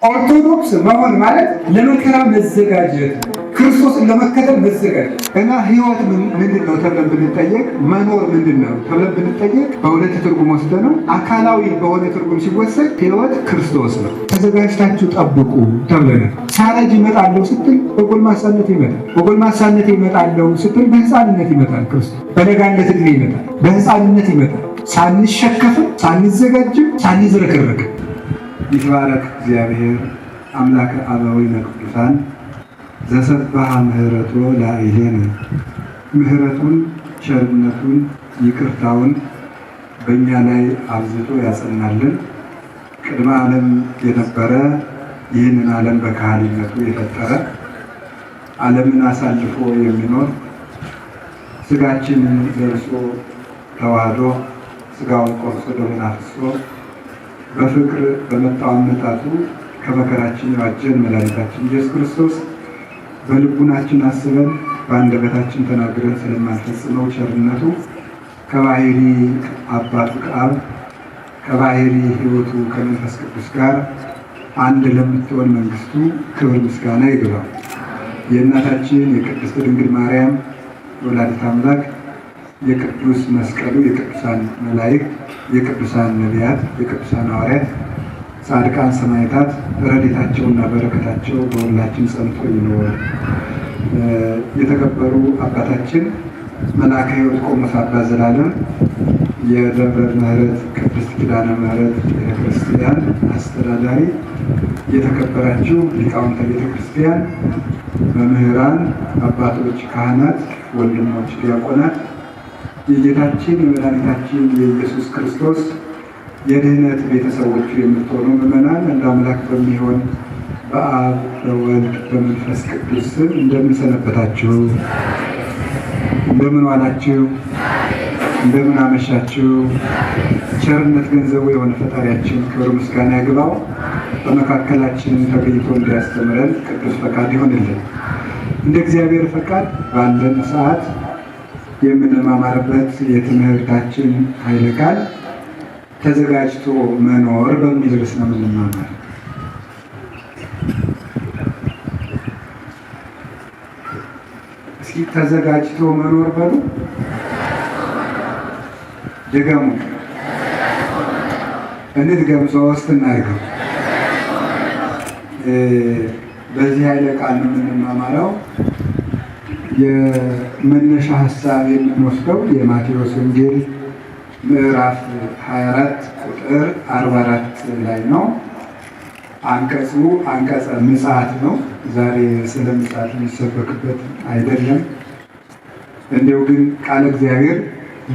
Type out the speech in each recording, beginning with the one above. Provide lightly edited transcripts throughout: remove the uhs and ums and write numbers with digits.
ኦርቶዶክስ መሆን ማለት ለመከራ መዘጋጀት፣ ክርስቶስን ለመከተል መዘጋጀት። እና ህይወት ምንድን ነው ተብለን ብንጠየቅ፣ መኖር ምንድን ነው ተብለን ብንጠየቅ፣ በሁለት ትርጉም ወስደ ነው። አካላዊ በሆነ ትርጉም ሲወሰድ ህይወት ክርስቶስ ነው። ተዘጋጅታችሁ ጠብቁ ተብለናል። ሳረጅ ይመጣለሁ ስትል በጎልማሳነት ይመጣል። በጎልማሳነት ይመጣለሁ ስትል በህፃንነት ይመጣል። ክርስቶስ በለጋነት ዕድሜ ይመጣል፣ በህፃንነት ይመጣል። ሳንሸከፍም፣ ሳንዘጋጅም፣ ሳንዝረክረክም። ይትባረክ እግዚአብሔር አምላከ አበዊነ ቅዱሳን ዘሰብሐ ምህረቶ ላዕሌነ። ምህረቱን፣ ቸርነቱን፣ ይቅርታውን በእኛ ላይ አብዝቶ ያጸናልን፣ ቅድመ ዓለም የነበረ፣ ይህንን ዓለም በካህሊነቱ የፈጠረ፣ ዓለምን አሳልፎ የሚኖር፣ ስጋችንን ለብሶ ተዋህዶ፣ ስጋውን ቆርሶ ደሙን አፍስሶ በፍቅር በመጣው አመጣጡ ከመከራችን የዋጀን መድኃኒታችን ኢየሱስ ክርስቶስ፣ በልቡናችን አስበን በአንደበታችን ተናግረን ስለማንፈጽመው ቸርነቱ ከባህሪ አባቱ ከአብ፣ ከባህሪ ሕይወቱ ከመንፈስ ቅዱስ ጋር አንድ ለምትሆን መንግስቱ ክብር ምስጋና ይግባው። የእናታችን የቅድስት ድንግል ማርያም ወላዲተ አምላክ፣ የቅዱስ መስቀሉ፣ የቅዱሳን መላእክት፣ የቅዱሳን ነቢያት፣ የቅዱሳን ሐዋርያት፣ ጻድቃን፣ ሰማዕታት ረድኤታቸውና በረከታቸው በሁላችን ጸንቶ ይኖር። የተከበሩ አባታችን መልአከ ሕይወት ቆሞስ አባ ዘላለም፣ የደብረ ምሕረት ቅድስት ኪዳነ ምሕረት ቤተክርስቲያን አስተዳዳሪ፣ የተከበራችሁ ሊቃውንተ ቤተክርስቲያን፣ መምህራን፣ አባቶች፣ ካህናት፣ ወንድሞች፣ ዲያቆናት፣ የጌታችን የመድኃኒታችን የኢየሱስ ክርስቶስ የድኅነት ቤተሰቦቹ የምትሆኑ ምዕመናን፣ እንደ አምላክ በሚሆን በአብ፣ በወልድ፣ በመንፈስ ቅዱስ ስም እንደምን ሰነበታችሁ? እንደምን ዋላችሁ? እንደምን አመሻችሁ? ቸርነት ገንዘቡ የሆነ ፈጣሪያችን ክብር ምስጋና ያግባው። በመካከላችን ተገኝቶ እንዲያስተምረን ቅዱስ ፈቃድ ይሆንልን። እንደ እግዚአብሔር ፈቃድ ባለን ሰዓት የምንማማርበት የትምህርታችን ኃይለ ቃል ተዘጋጅቶ መኖር በሚል ርዕስ ነው የምንማማር። እስኪ ተዘጋጅቶ መኖር በሉ፣ ድገሙ፣ እንድገም፣ ሶስት እናድርገው። በዚህ ኃይለ ቃል ነው የምንማማረው። የመነሻ ሀሳብ የምንወስደው የማቴዎስ ወንጌል ምዕራፍ 24 ቁጥር 44 ላይ ነው። አንቀጹ አንቀጸ ምጽአት ነው። ዛሬ ስለ ምጽአት የሚሰበክበት አይደለም። እንዲሁ ግን ቃለ እግዚአብሔር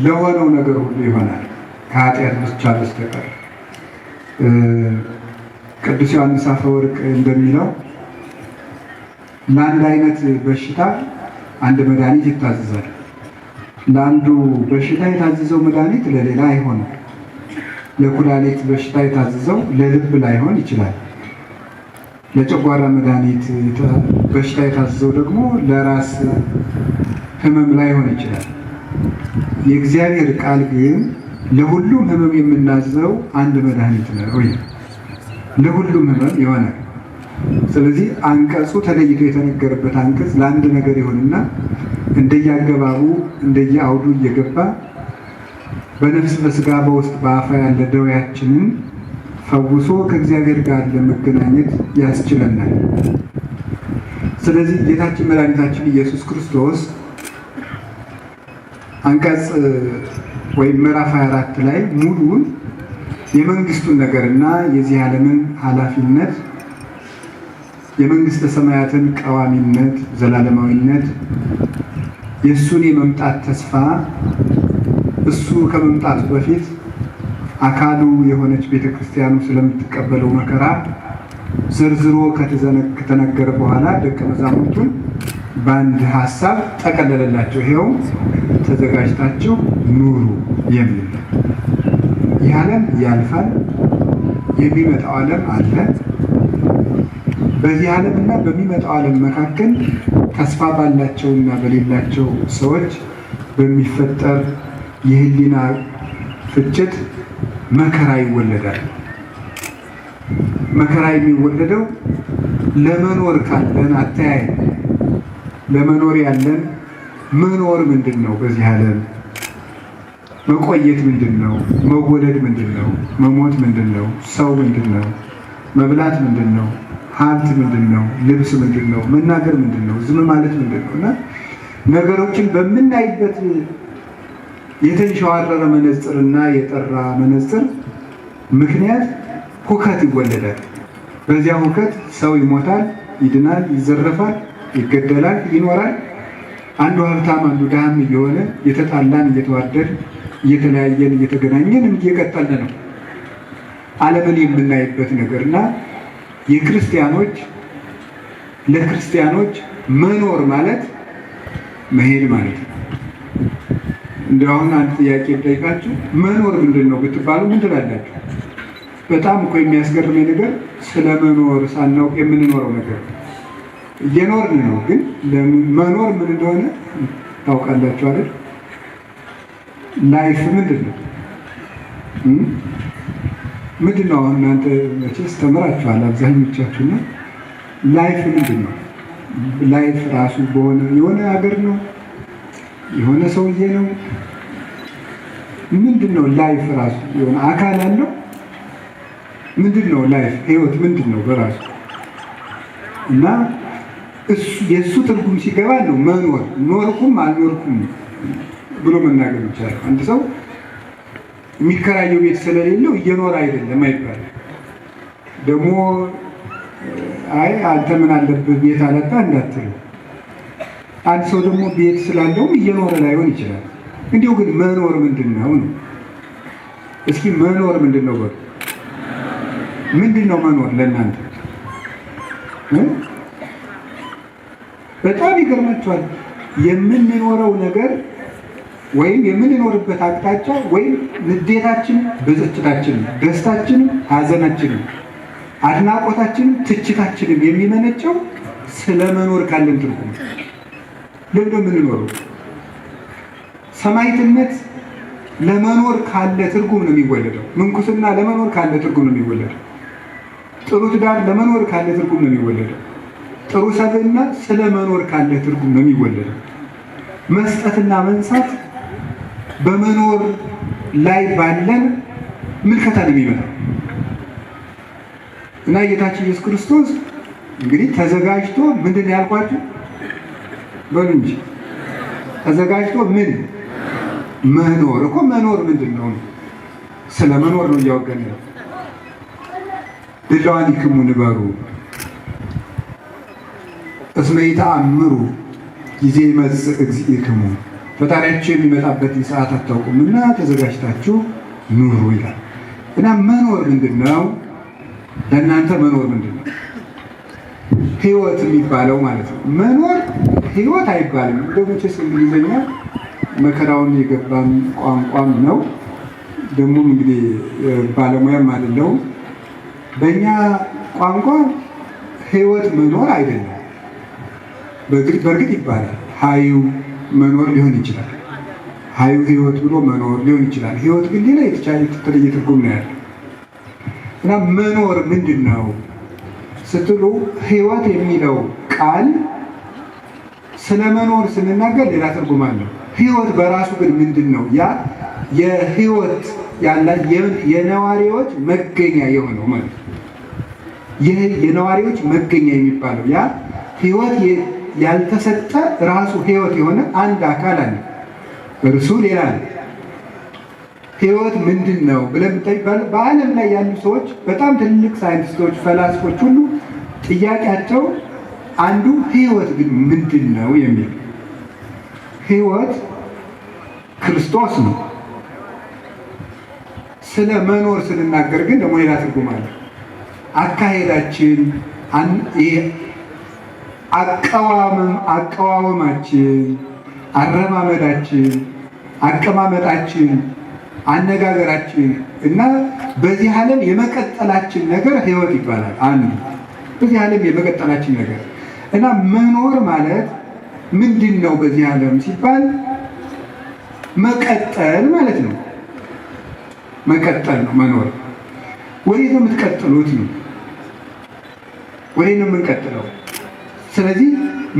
ለሆነው ነገር ሁሉ ይሆናል ከኃጢአት ብቻ በስተቀር። ቅዱስ ዮሐንስ አፈወርቅ እንደሚለው ለአንድ አይነት በሽታ አንድ መድኃኒት ይታዘዛል። ለአንዱ በሽታ የታዘዘው መድኃኒት ለሌላ አይሆንም። ለኩላሊት በሽታ የታዘዘው ለልብ ላይሆን ይችላል። ለጨጓራ መድኃኒት በሽታ የታዘዘው ደግሞ ለራስ ሕመም ላይሆን ይችላል። የእግዚአብሔር ቃል ግን ለሁሉም ሕመም የምናዘው አንድ መድኃኒት ነው። ለሁሉም ሕመም ይሆናል። ስለዚህ አንቀጹ ተለይቶ የተነገረበት አንቀጽ ለአንድ ነገር ይሆንና እንደየአገባቡ እንደየአውዱ እየገባ በነፍስ፣ በስጋ፣ በውስጥ፣ በአፋ ያለ ደዌያችንን ፈውሶ ከእግዚአብሔር ጋር ለመገናኘት ያስችለናል። ስለዚህ ጌታችን መድኃኒታችን ኢየሱስ ክርስቶስ አንቀጽ ወይም ምዕራፍ 24 ላይ ሙሉውን የመንግስቱን ነገርና የዚህ ዓለምን ኃላፊነት፣ የመንግስተ ሰማያትን ቀዋሚነት፣ ዘላለማዊነት፣ የእሱን የመምጣት ተስፋ፣ እሱ ከመምጣቱ በፊት አካሉ የሆነች ቤተክርስቲያኑ ስለምትቀበለው መከራ ዘርዝሮ ከተነገረ በኋላ ደቀ መዛሙርቱን በአንድ ሀሳብ ጠቀለለላቸው። ይኸው ተዘጋጅታችሁ ኑሩ የሚል። ይህ ዓለም ያልፋል፣ የሚመጣው ዓለም አለ። በዚህ ዓለም እና በሚመጣው ዓለም መካከል ተስፋ ባላቸውና በሌላቸው ሰዎች በሚፈጠር የህሊና ፍጭት መከራ ይወለዳል። መከራ የሚወለደው ለመኖር ካለን አተያይ፣ ለመኖር ያለን መኖር ምንድን ነው? በዚህ ዓለም መቆየት ምንድን ነው? መወለድ ምንድን ነው? መሞት ምንድን ነው? ሰው ምንድን ነው? መብላት ምንድን ነው? ሀብት ምንድን ነው? ልብስ ምንድን ነው? መናገር ምንድን ነው? ዝም ማለት ምንድን ነው? እና ነገሮችን በምናይበት የተንሸዋረረ መነጽርና የጠራ መነጽር ምክንያት ሁከት ይወለዳል። በዚያ ሁከት ሰው ይሞታል፣ ይድናል፣ ይዘረፋል፣ ይገደላል፣ ይኖራል። አንዱ ሀብታም አንዱ ድሃም እየሆነ የተጣላን እየተዋደድ እየተለያየን እየተገናኘን እየቀጠልን ነው ዓለምን የምናይበት ነገር። እና የክርስቲያኖች ለክርስቲያኖች መኖር ማለት መሄድ ማለት ነው። እንደው አሁን አንድ ጥያቄ ብጠይቃችሁ መኖር ምንድን ነው ብትባሉ ምን ትላላችሁ? በጣም እኮ የሚያስገርመኝ ነገር ስለ መኖር ሳናውቅ የምንኖረው ነገር፣ እየኖርን ነው፣ ግን መኖር ምን እንደሆነ ታውቃላችሁ አይደል? Life ምንድን ነው? ምንድን ነው? አሁን እናንተ መቼስ ተምራችኋል አብዛኞቻችሁና life ምንድን ነው? Life ራሱ በሆነ የሆነ ሀገር ነው? የሆነ ሰውዬ ነው? ምንድን ነው life ራሱ? የሆነ አካል አለው? ምንድን ነው life? ህይወት ምንድን ነው በራሱ? እና የእሱ ትርጉም ሲገባ ነው መኖር፣ ኖርኩም አልኖርኩም ብሎ መናገር ይቻላል። አንድ ሰው የሚከራየው ቤት ስለሌለው እየኖረ አይደለም አይባልም። ደግሞ አይ አንተ ምን አለብህ ቤት አላጣ እንዳትሉ። አንድ ሰው ደግሞ ቤት ስላለውም እየኖረ ላይሆን ይችላል። እንዲሁ ግን መኖር ምንድን ነው ነው? እስኪ መኖር ምንድን ነው በሉ። ምንድን ነው መኖር ለእናንተ? በጣም ይገርማችኋል። የምንኖረው ነገር ወይም የምንኖርበት አቅጣጫ ወይም ንዴታችንም፣ ብስጭታችንም፣ ደስታችንም፣ ሐዘናችንም፣ አድናቆታችንም፣ ትችታችንም የሚመነጨው ስለመኖር ካለን ትርጉም። ለምን የምንኖረው? ሰማዕትነት ለመኖር ካለ ትርጉም ነው የሚወለደው። ምንኩስና ለመኖር ካለ ትርጉም ነው የሚወለደው። ጥሩ ትዳር ለመኖር ካለ ትርጉም ነው የሚወለደው። ጥሩ ሰብዕና ስለመኖር ካለ ትርጉም ነው የሚወለደው። መስጠትና መንሳት በመኖር ላይ ባለን ምልከታ ነው የሚመጣው። እና ጌታችን ኢየሱስ ክርስቶስ እንግዲህ ተዘጋጅቶ ምንድን ነው ያልኳችሁ? በሉ እንጂ፣ ተዘጋጅቶ ምን መኖር እኮ፣ መኖር ምንድን ነው? ስለ መኖር ነው እያወገን ነው። ድለዋኒክሙ ንበሩ እስመ ይተአምሩ ጊዜ ይመጽእ እግዚእክሙ፣ ፈጣሪያችሁ የሚመጣበትን ሰዓት አታውቁምና ተዘጋጅታችሁ ኑሩ ይላል። እና መኖር ምንድን ነው? ለእናንተ መኖር ምንድን ነው? ህይወት የሚባለው ማለት ነው። መኖር ህይወት አይባልም። እንደው መቼስ እንግሊዘኛ መከራውን የገባም ቋንቋም ነው። ደግሞም እንግዲህ ባለሙያም አይደለሁም። በእኛ ቋንቋ ህይወት መኖር አይደለም። በእርግጥ ይባላል፣ ሀዩ መኖር ሊሆን ይችላል። ሀዩ ህይወት ብሎ መኖር ሊሆን ይችላል። ህይወት ግን ሌላ የተለየ ትርጉም ነው ያለው። እና መኖር ምንድን ነው ስትሉ ህይወት የሚለው ቃል ስለ መኖር ስንናገር ሌላ ትርጉም አለው። ህይወት በራሱ ግን ምንድን ነው? ያ የህይወት ያለ የነዋሪዎች መገኛ የሆነው ማለት ነው። ይህ የነዋሪዎች መገኛ የሚባለው ያ ህይወት ያልተሰጠ ራሱ ህይወት የሆነ አንድ አካል አለ። እርሱ ሌላ ነው። ህይወት ምንድን ነው ብለን በዓለም ላይ ያሉ ሰዎች፣ በጣም ትልቅ ሳይንቲስቶች፣ ፈላስፎች ሁሉ ጥያቄያቸው አንዱ ህይወት ግን ምንድን ነው የሚል። ህይወት ክርስቶስ ነው። ስለ መኖር ስንናገር ግን ደግሞ ሌላ ትርጉም አለ። አካሄዳችን፣ አቀዋወማችን፣ አረማመዳችን፣ አቀማመጣችን፣ አነጋገራችን እና በዚህ ዓለም የመቀጠላችን ነገር ህይወት ይባላል። አንዱ በዚህ ዓለም የመቀጠላችን ነገር። እና መኖር ማለት ምንድን ነው በዚህ ዓለም ሲባል መቀጠል ማለት ነው። መቀጠል ነው መኖር። ወዴት ነው የምትቀጥሉት ነው። ወዴት ነው የምንቀጥለው? ስለዚህ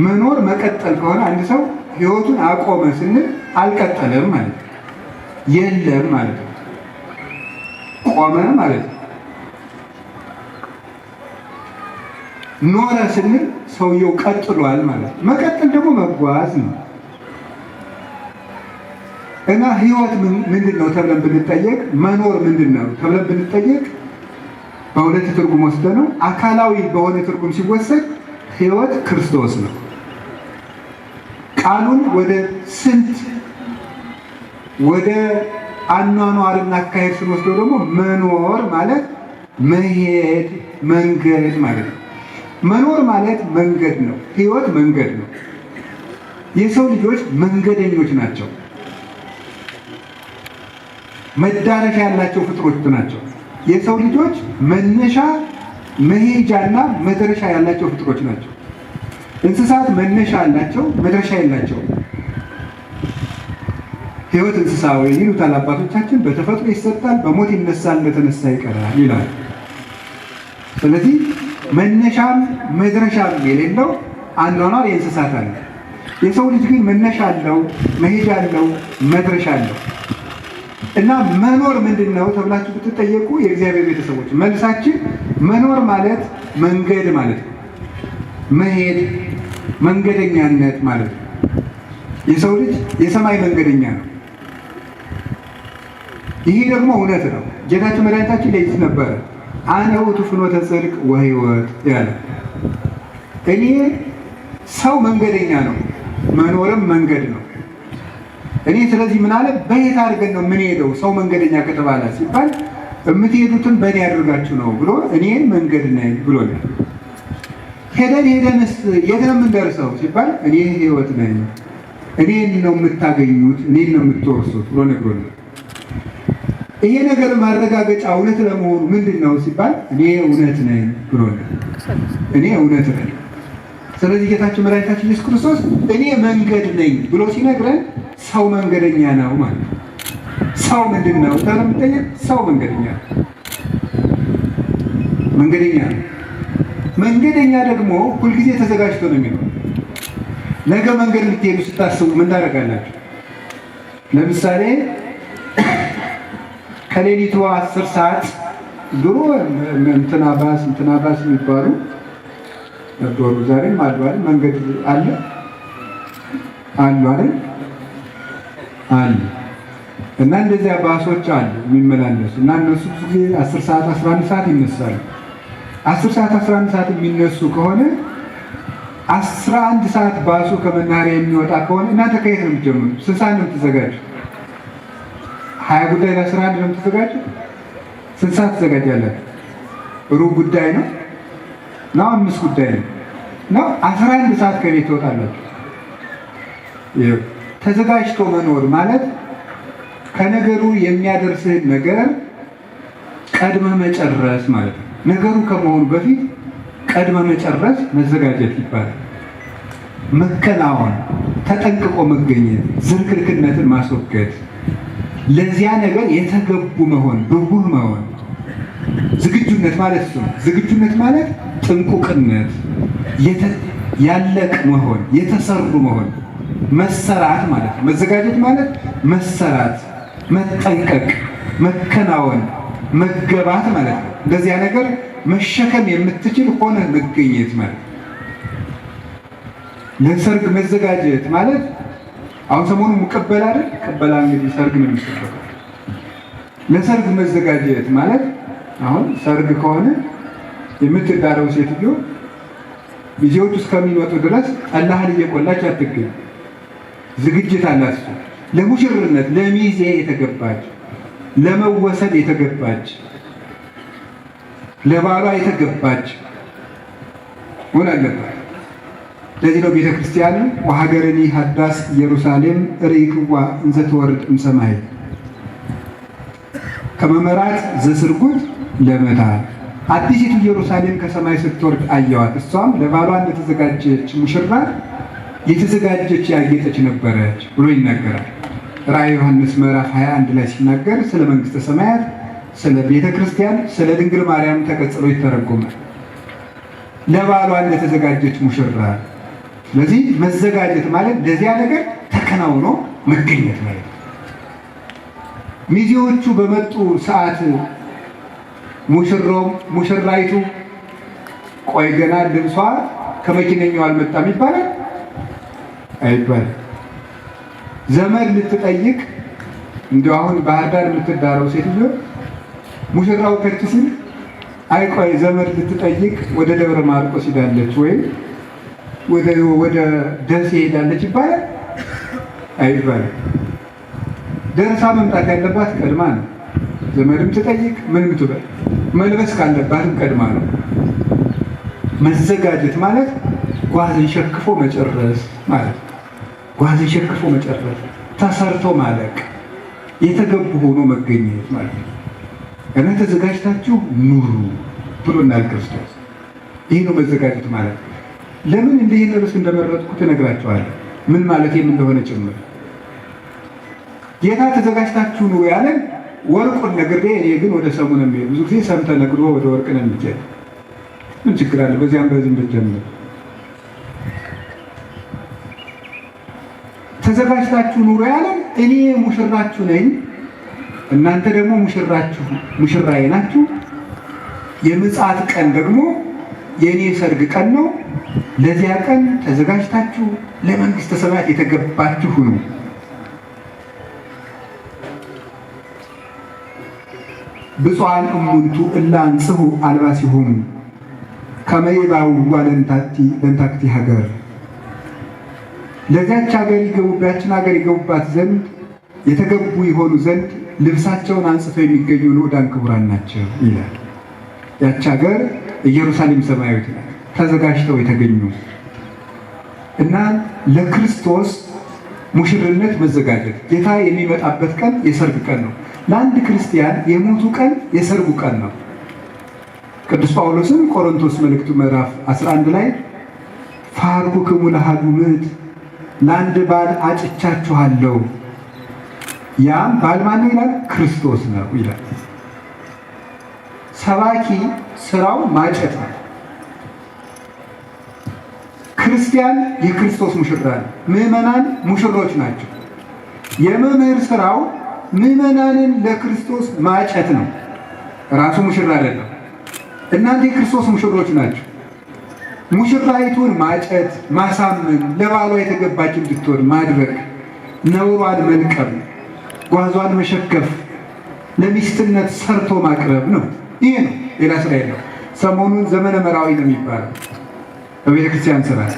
መኖር መቀጠል ከሆነ አንድ ሰው ህይወቱን አቆመ ስንል አልቀጠለም ማለት ነው፣ የለም ማለት ነው፣ ቆመ ማለት ነው። ኖረ ስንል ሰውየው ቀጥሏል ማለት ነው። መቀጠል ደግሞ መጓዝ ነው። እና ህይወት ምንድን ነው ተብለን ብንጠየቅ፣ መኖር ምንድን ነው ተብለን ብንጠየቅ በሁለት ትርጉም ወስደ ነው። አካላዊ በሆነ ትርጉም ሲወሰድ ህይወት ክርስቶስ ነው። ቃሉን ወደ ስልት ወደ አኗኗርና አካሄድ ስንወስደው ደግሞ መኖር ማለት መሄድ መንገድ ማለት ነው። መኖር ማለት መንገድ ነው። ህይወት መንገድ ነው። የሰው ልጆች መንገደኞች ናቸው። መዳረሻ ያላቸው ፍጥሮች ናቸው። የሰው ልጆች መነሻ መሄጃና መድረሻ ያላቸው ፍጥሮች ናቸው። እንስሳት መነሻ አላቸው፣ መድረሻ የላቸው። ህይወት እንስሳዊ ይሉታል አባቶቻችን። በተፈጥሮ ይሰጣል፣ በሞት ይነሳል፣ እንደተነሳ ይቀራል ይላል። ስለዚህ መነሻም መድረሻም የሌለው አኗኗር የእንስሳት አለ። የሰው ልጅ ግን መነሻ አለው፣ መሄጃ አለው፣ መድረሻ አለው። እና መኖር ምንድን ነው ተብላችሁ ብትጠየቁ የእግዚአብሔር ቤተሰቦች መልሳችን መኖር ማለት መንገድ ማለት ነው። መሄድ መንገደኛነት ማለት ነው። የሰው ልጅ የሰማይ መንገደኛ ነው። ይሄ ደግሞ እውነት ነው። ጌታችን መድኃኒታችን ለይት ነበረ አነ ውእቱ ፍኖተ ጽድቅ ወሕይወት ያለ እኔ ሰው መንገደኛ ነው፣ መኖርም መንገድ ነው። እኔ ስለዚህ ምን አለ በየት አድርገን ነው የምንሄደው ሰው መንገደኛ ከተባለ ሲባል የምትሄዱትን በእኔ አድርጋችሁ ነው ብሎ እኔን መንገድ ነኝ ብሎናል። ሄደን ሄደንስ የት ነው የምንደርሰው ሲባል እኔ ሕይወት ነኝ፣ እኔን ነው የምታገኙት፣ እኔን ነው የምትወርሱት ብሎ ነግሮናል። ይሄ ነገር ማረጋገጫ እውነት ለመሆኑ ምንድን ነው ሲባል እኔ እውነት ነኝ ብሎናል። እኔ እውነት ነኝ። ስለዚህ ጌታችን መድኃኒታችን ኢየሱስ ክርስቶስ እኔ መንገድ ነኝ ብሎ ሲነግረን ሰው መንገደኛ ነው ማለት ነው። ሰው ምንድን ነው ተብሎ የሚጠየቅ ሰው መንገደኛ ነው። መንገደኛ ነው። መንገደኛ ደግሞ ሁልጊዜ ተዘጋጅቶ ነው የሚኖር። ነገ መንገድ ልትሄዱ ስታስቡ ምን ታደርጋላችሁ? ለምሳሌ ከሌሊቱ 10 ሰዓት ድሮ እንትና ባስ እንትና ባስ የሚባሉ ነበሩ። ዛሬም አሉ አይደል? መንገድ አለ አሉ አይደል? አሉ። እና እንደዚያ ባሶች አሉ የሚመላለሱ እና እነሱ ብዙ ጊዜ 10 ሰዓት 11 ሰዓት ይነሳሉ። 10 ሰዓት 11 ሰዓት የሚነሱ ከሆነ 11 ሰዓት ባሱ ከመናኸሪያ የሚወጣ ከሆነ እናንተ ከየት ነው የምትጀምሩት? ስንት ሰዓት ነው የምትዘጋጁት? 20 ጉዳይ ለ11 ነው የምትዘጋጁት? ስንት ሰዓት ትዘጋጃላችሁ? ሩብ ጉዳይ ነው ነው 5 ጉዳይ ነው ነው 11 ሰዓት ከቤት ትወጣላችሁ። ይኸው ተዘጋጅቶ መኖር ማለት ከነገሩ የሚያደርስህን ነገር ቀድመ መጨረስ ማለት ነው። ነገሩ ከመሆኑ በፊት ቀድመ መጨረስ መዘጋጀት ይባላል። መከናወን፣ ተጠንቅቆ መገኘት፣ ዝርክርክነትን ማስወገድ፣ ለዚያ ነገር የተገቡ መሆን፣ ብጉህ መሆን፣ ዝግጁነት ማለት እሱ ነው። ዝግጁነት ማለት ጥንቁቅነት፣ ያለቅ መሆን፣ የተሰሩ መሆን፣ መሰራት ማለት ነው። መዘጋጀት ማለት መሰራት፣ መጠንቀቅ፣ መከናወን፣ መገባት ማለት ነው። እንደዚያ ነገር መሸከም የምትችል ሆነ መገኘት ማለት ነው። ለሰርግ መዘጋጀት ማለት አሁን ሰሞኑን ቅበላ አይደል? ቅበላ እንግዲህ ሰርግ ነው የሚሰበከው። ለሰርግ መዘጋጀት ማለት አሁን ሰርግ ከሆነ የምትዳረው ሴትዮ ሚዜዎቹ እስከሚመጡ ድረስ ጠላህን እየቆላች አትገኝ። ዝግጅት አላት። እሱ ለሙሽርነት ለሚዜ የተገባች፣ ለመወሰድ የተገባች፣ ለባሏ የተገባች መሆን አለባት። ለዚህ ነው ቤተክርስቲያን ወሀገረኒ ሀዳስ ኢየሩሳሌም ርኢክዋ እንዘ ትወርድ እምሰማይ ከመመራት ዘስርጉት ለመታ አዲሲቱ ኢየሩሳሌም ከሰማይ ስትወርድ አየዋት። እሷም ለባሏ እንደተዘጋጀች ሙሽራ የተዘጋጀች ያጌጠች ነበረች ብሎ ይናገራል። ራእየ ዮሐንስ ምዕራፍ 21 ላይ ሲናገር ስለ መንግስተ ሰማያት፣ ስለ ቤተ ክርስቲያን፣ ስለ ድንግል ማርያም ተቀጽሎ ይተረጎማል። ለባሏ እንደተዘጋጀች ሙሽራ። ስለዚህ መዘጋጀት ማለት ለዚያ ነገር ተከናውኖ መገኘት ማለት ነው። ሚዜዎቹ በመጡ ሰዓት ሙሽራው ሙሽራይቱ ቆይ ገና ልብሷ ከመኪነኛው አልመጣም ይባላል አይባልም። ዘመድ ልትጠይቅ እንደው አሁን ባህር ዳር የምትዳረው ሴትዮ ሙሽራው ከች ሲል አይቆይ ዘመድ ልትጠይቅ ወደ ደብረ ማርቆስ ሄዳለች ወይም ወደ ደሴ ሄዳለች ይባላል አይባልም። ደርሳ መምጣት ያለባት ቀድማ ነው። ዘመድም ትጠይቅ ምንም ትበል፣ መልበስ ካለባትም ቀድማ ነው። መዘጋጀት ማለት ጓዝን ሸክፎ መጨረስ ማለት ነው። ጓዝን ሸክፎ መጨረስ፣ ተሰርቶ ማለቅ፣ የተገቡ ሆኖ መገኘት ማለት ነው። እና ተዘጋጅታችሁ ኑሩ ብሎናል ክርስቶስ። ይህ ነው መዘጋጀት ማለት። ለምን እንዲህ ርዕስ እንደመረጥኩት እነግራችኋለሁ፣ ምን ማለቴም እንደሆነ ጭምር። ጌታ ተዘጋጅታችሁ ኑሩ ያለን ወርቁን ነግሬ፣ እኔ ግን ወደ ሰሙ ነው የሚሄድ። ብዙ ጊዜ ሰም ተነግሮ ወደ ወርቅ ነው የሚሄድ። ምን ችግር አለ? በዚያም በዚህም ብትጀምር። ተዘጋጅታችሁ ኑሩ ያለን እኔ ሙሽራችሁ ነኝ፣ እናንተ ደግሞ ሙሽራችሁ ሙሽራዬ ናችሁ። የምጽአት ቀን ደግሞ የእኔ ሰርግ ቀን ነው። ለዚያ ቀን ተዘጋጅታችሁ ለመንግስተ ሰማያት የተገባችሁ ሁኑ። ብፁዓን እሙንቱ እለ አንጽሑ አልባሲሆሙ ከመ ይባውዋ ለእንታክቲ ሀገር። ለዚያች ሀገር ይገቡባችን ሀገር ይገቡባት ዘንድ የተገቡ ይሆኑ ዘንድ ልብሳቸውን አንጽተው የሚገኙ ንዑዳን ክቡራን ናቸው ይላል። ያች ሀገር ኢየሩሳሌም ሰማያዊት ናት። ተዘጋጅተው የተገኙ እና ለክርስቶስ ሙሽርነት መዘጋጀት። ጌታ የሚመጣበት ቀን የሰርግ ቀን ነው። ለአንድ ክርስቲያን የሞቱ ቀን የሰርጉ ቀን ነው። ቅዱስ ጳውሎስም ቆሮንቶስ መልእክቱ ምዕራፍ 11 ላይ ፋርኩክሙ ለአሐዱ ምዕት፣ ለአንድ ባል አጭቻችኋለሁ፣ ያም ባል ማን ነው ይላል? ክርስቶስ ነው ይላል። ሰባኪ ስራው ማጨት ነው። ክርስቲያን የክርስቶስ ሙሽራ ነው። ምዕመናን ሙሽሮች ናቸው። የመምህር ስራው ምዕመናንን ለክርስቶስ ማጨት ነው። ራሱ ሙሽራ አይደለም። እናንተ የክርስቶስ ሙሽሮች ናቸው። ሙሽራይቱን ማጨት፣ ማሳመን፣ ለባሏ የተገባች እንድትሆን ማድረግ፣ ነውሯን መልቀም፣ ጓዟን መሸከፍ፣ ለሚስትነት ሰርቶ ማቅረብ ነው። ይሄ ነው፣ ሌላ ስራ የለው። ሰሞኑን ዘመነ መራዊ ነው የሚባለው በቤተ ክርስቲያን ስርዓት።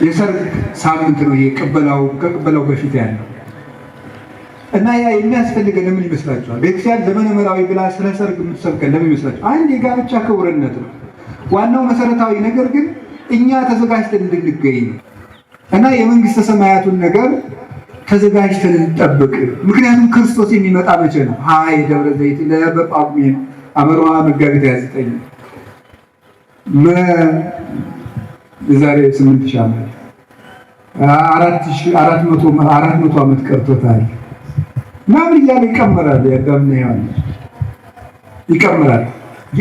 የሰርግ ሳምንት ነው ይሄ፣ ቅበላው ከቅበላው በፊት ያለው እና ያ የሚያስፈልገን ለምን ይመስላችኋል? ቤተክርስቲያን ዘመነ መራዊ ብላ ስለ ሰርግ የምትሰብከን ለምን ይመስላችኋል? አንድ የጋብቻ ክቡርነት ነው። ዋናው መሰረታዊ ነገር ግን እኛ ተዘጋጅተን እንድንገኝ ነው እና የመንግስተ ሰማያቱን ነገር ተዘጋጅተን እንጠብቅ። ምክንያቱም ክርስቶስ የሚመጣ መቼ ነው? ሀይ ደብረ ዘይት ለበጳጉሜን አመርዋ መጋቢት 29 የዛሬ 8000 ዓመት 400 ዓመት ቀርቶታል ምናምን እያለ ይቀመራል። የአዳምና ሔዋን ይቀመራል።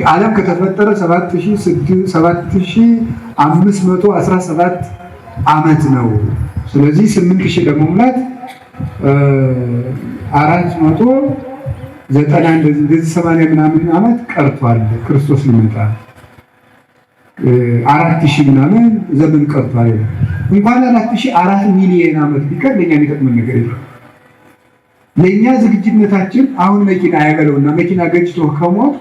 ዓለም ከተፈጠረ 7517 ዓመት ነው። ስለዚህ 8000 ለመሙላት 490 እንደዚህ 80 ምናምን ዓመት ቀርቷል። ክርስቶስ ሊመጣ 4000 ምናምን ዘመን ቀርቷል። እንኳን 4000 4 ሚሊዮን ዓመት ቢቀር ለኛ የሚጠቅመን ነገር የለም። ለእኛ ዝግጅነታችን አሁን መኪና አይበለውና መኪና ገጭቶ ከሞት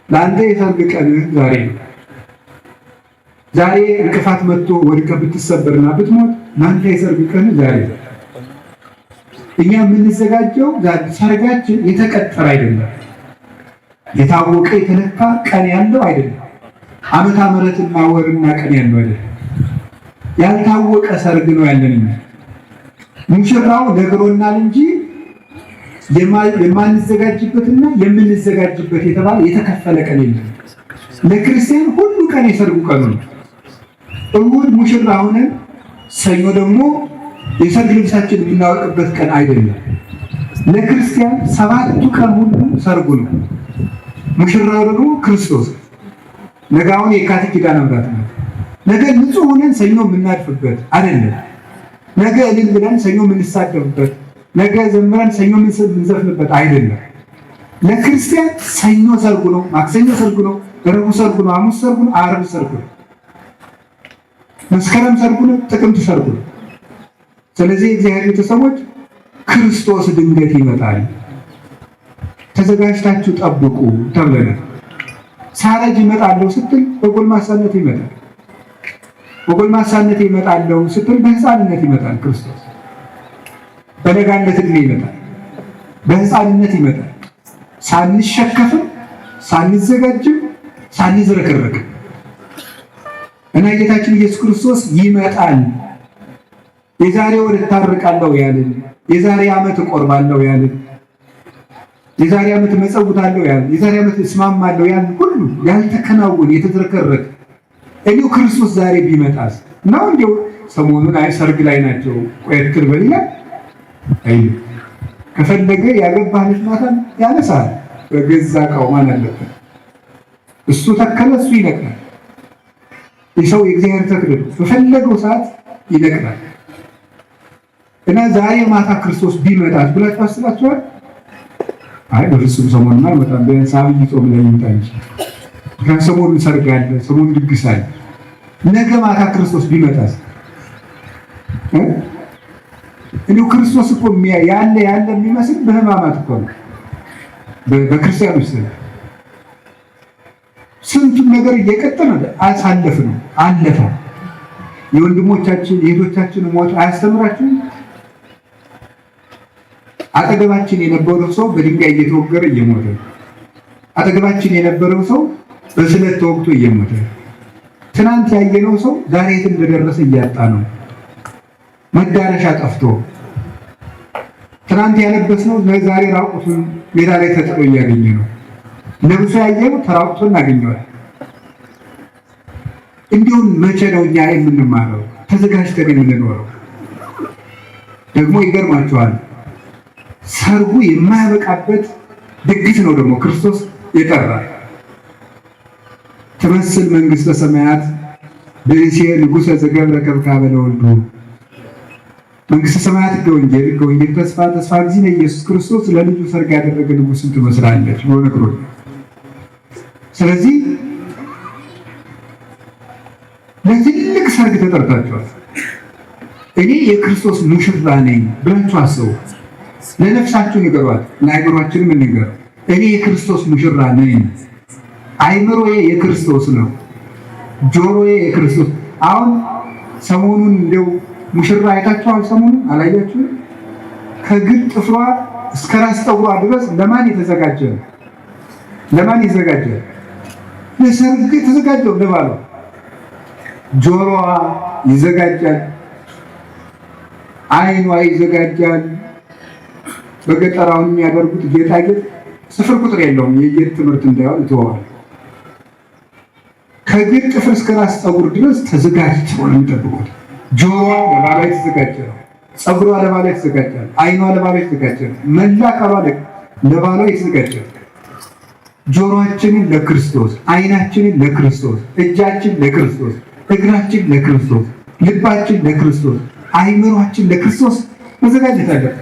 ለአንተ የሰርግ ቀንህ ዛሬ ነው። ዛሬ እንቅፋት መጥቶ ወድቀህ ብትሰበርና ብትሞት ለአንተ የሰርግ ቀንህ ዛሬ ነው። እኛ የምንዘጋጀው ሰርጋችን የተቀጠረ አይደለም፣ የታወቀ የተለካ ቀን ያለው አይደለም። ዓመተ ምሕረትና ወርና ቀን ያለው አይደለም። ያልታወቀ ሰርግ ነው ያለን። እኛ ሙሽራው ነግሮናል እንጂ የማንዘጋጅበትና የምንዘጋጅበት የተባለ የተከፈለ ቀን የለም። ለክርስቲያን ሁሉ ቀን የሰርጉ ቀኑ ነው። እሑድ ሙሽራ ሆነን ሰኞ ደግሞ የሰርግ ልብሳችን የምናወልቅበት ቀን አይደለም። ለክርስቲያን ሰባቱ ቀን ሁሉ ሰርጉ ነው። ሙሽራው ደግሞ ክርስቶስ። ነገ አሁን የካቲት ኪዳነ ምሕረት ነው። ነገ ንጹሕ ሆነን ሰኞ የምናድፍበት አይደለም። ነገ እልል ብለን ሰኞ የምንሳደብበት፣ ነገ ዘምረን ሰኞ የምንዘፍንበት አይደለም። ለክርስቲያን ሰኞ ሰርጉ ነው፣ ማክሰኞ ሰርጉ ነው፣ ረቡዕ ሰርጉ ነው፣ ሐሙስ ሰርጉ ነው፣ ዓርብ ሰርጉ ነው፣ መስከረም ሰርጉ ነው፣ ጥቅምት ሰርጉ ነው። ስለዚህ የእግዚአብሔር ቤተሰቦች ክርስቶስ ድንገት ይመጣል፣ ተዘጋጅታችሁ ጠብቁ ተብለናል። ሳረጅ ይመጣለሁ ስትል በጎልማሳነት ይመጣል። በጎልማሳነት ይመጣለሁ ስትል በሕፃንነት ይመጣል። ክርስቶስ በለጋነት ዕድሜ ይመጣል፣ በሕፃንነት ይመጣል። ሳንሸከፍም ሳንዘጋጅም ሳንዝረከረክም እና ጌታችን ኢየሱስ ክርስቶስ ይመጣል። የዛሬ ወር እታርቃለሁ ያልን፣ የዛሬ ዓመት እቆርባለሁ ያልን፣ የዛሬ ዓመት እመጸውታለሁ ያልን፣ የዛሬ ዓመት እስማማለሁ ያልን ሁሉ ያልተከናወነ የተዝረከረከ እኔው ክርስቶስ ዛሬ ቢመጣስ ነው? እንዲያው ሰሞኑን አይ ሰርግ ላይ ናቸው ቆየት በል ይላል። አይ ከፈለገ ያገባህ ልጅ ማታ ያነሳል። በገዛ እቃው ማን አለበት? እሱ ተከለ፣ እሱ ይነቅላል። የሰው የእግዚአብሔር ተክል ነው። በፈለገው ሰዓት ይነቅላል። እና ዛሬ ማታ ክርስቶስ ቢመጣስ ብላችሁ አስባችኋል? አይ በፍጹም ሰሞኑን አይመጣም፣ ቢያንስ አብይ ጾም ላይ ይምጣ እንጂ። ምክንያቱም ሰሞኑን ሰርግ አለ፣ ሰሞኑን ድግስ አለ። ነገ ማታ ክርስቶስ ቢመጣስ? እንዲሁ ክርስቶስ እኮ ያለ ያለ የሚመስል በሕማማት እኮ ነው በክርስቲያኖች ዘንድ ስንቱን ነገር እየቀጠለ አሳለፍ ነው አለፈ። የወንድሞቻችን የእህቶቻችን ሞት አያስተምራችሁም? አጠገባችን የነበረው ሰው በድንጋይ እየተወገረ እየሞተ፣ አጠገባችን የነበረው ሰው በስለት ተወግቶ እየሞተ፣ ትናንት ያየነው ሰው ዛሬ የት እንደደረሰ እያጣ ነው፣ መዳረሻ ጠፍቶ፣ ትናንት ያለበስነው ዛሬ ራቁቱን ሜዳ ላይ ተጥሎ እያገኘ ነው። ለብሶ ያየነው ተራቁቶ እናገኘዋል። እንዲሁም መቼ ነው እኛ የምንማረው ተዘጋጅተን የምንኖረው? ደግሞ ይገርማችኋል፣ ሰርጉ የማያበቃበት ድግስ ነው ደግሞ ክርስቶስ የጠራ። ትመስል መንግሥተ ሰማያት ብእሴ ንጉሠ ዘገብረ ከብካበ ለወልዱ። መንግሥተ ሰማያት ሕገ ወንጌል፣ ሕገ ወንጌል ተስፋ፣ ተስፋ እግዚእነ ኢየሱስ ክርስቶስ ለልጁ ሰርግ ያደረገ ንጉሥን ትመስላለች ብሎ ነግሮናል። ስለዚህ ለትልቅ ሰርግ ተጠርታችኋል። እኔ የክርስቶስ ሙሽራ ነኝ ብላችሁ አስቡ። ለነፍሳችሁ ንገሯት፣ ለአእምሯችንም እንንገረው። እኔ የክርስቶስ ሙሽራ ነኝ። አይምሮዬ የክርስቶስ ነው። ጆሮዬ የክርስቶስ። አሁን ሰሞኑን እንደው ሙሽራ አይታችኋል? ሰሞኑን አላያችሁም? ከግር ጥፍሯ እስከ ራስ ጠጉሯ ድረስ ለማን የተዘጋጀ ነው? ለማን የተዘጋጀ? ለሰርግ የተዘጋጀው ለባሏ። ጆሮዋ ይዘጋጃል፣ አይኗ ይዘጋጃል። በገጠራውን የሚያደርጉት ጌጣጌጥ ስፍር ቁጥር የለውም። የጌጥ ትምህርት እንዳይሆን እተወዋለሁ። ከእግር ጥፍር እስከ ራስ ፀጉር ድረስ ተዘጋጅተው ነው የሚጠብቁት። ጆሮዋ ለባሏ የተዘጋጀ ነው። ፀጉሯ ለባሏ የተዘጋጀ ነው። አይኗ ለባሏ የተዘጋጀ ነው። መላ አካሏ ለባሏ የተዘጋጀ ነው። ጆሮአችንን ለክርስቶስ፣ አይናችንን ለክርስቶስ፣ እጃችን ለክርስቶስ፣ እግራችን ለክርስቶስ፣ ልባችን ለክርስቶስ፣ አይምሯችን ለክርስቶስ መዘጋጀት አለበት።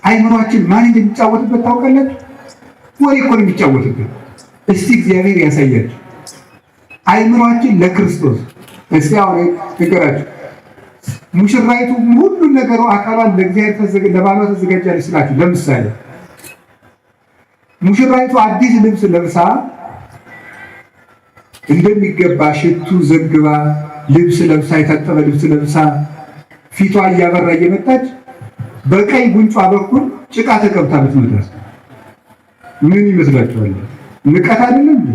አይምሯችን ማን እንደሚጫወትበት ታውቃላችሁ? ወሬ እኮ ነው የሚጫወትበት። እስቲ እግዚአብሔር ያሳያችሁ። አይምሯችን ለክርስቶስ። እስቲ አሁን ንገራችሁ፣ ሙሽራይቱ ሁሉን ነገሩ አካሏን ለእግዚአብሔር ለባሏ ተዘጋጃለች ስላችሁ፣ ለምሳሌ ሙሽራይቱ አዲስ ልብስ ለብሳ እንደሚገባ ሽቱ ዘግባ ልብስ ለብሳ የታጠበ ልብስ ለብሳ ፊቷ እያበራ እየመጣች በቀኝ ጉንጯ በኩል ጭቃ ተቀብታ ብትመጣስ ምን ይመስላችኋል? ንቀት አይደለም እንዴ?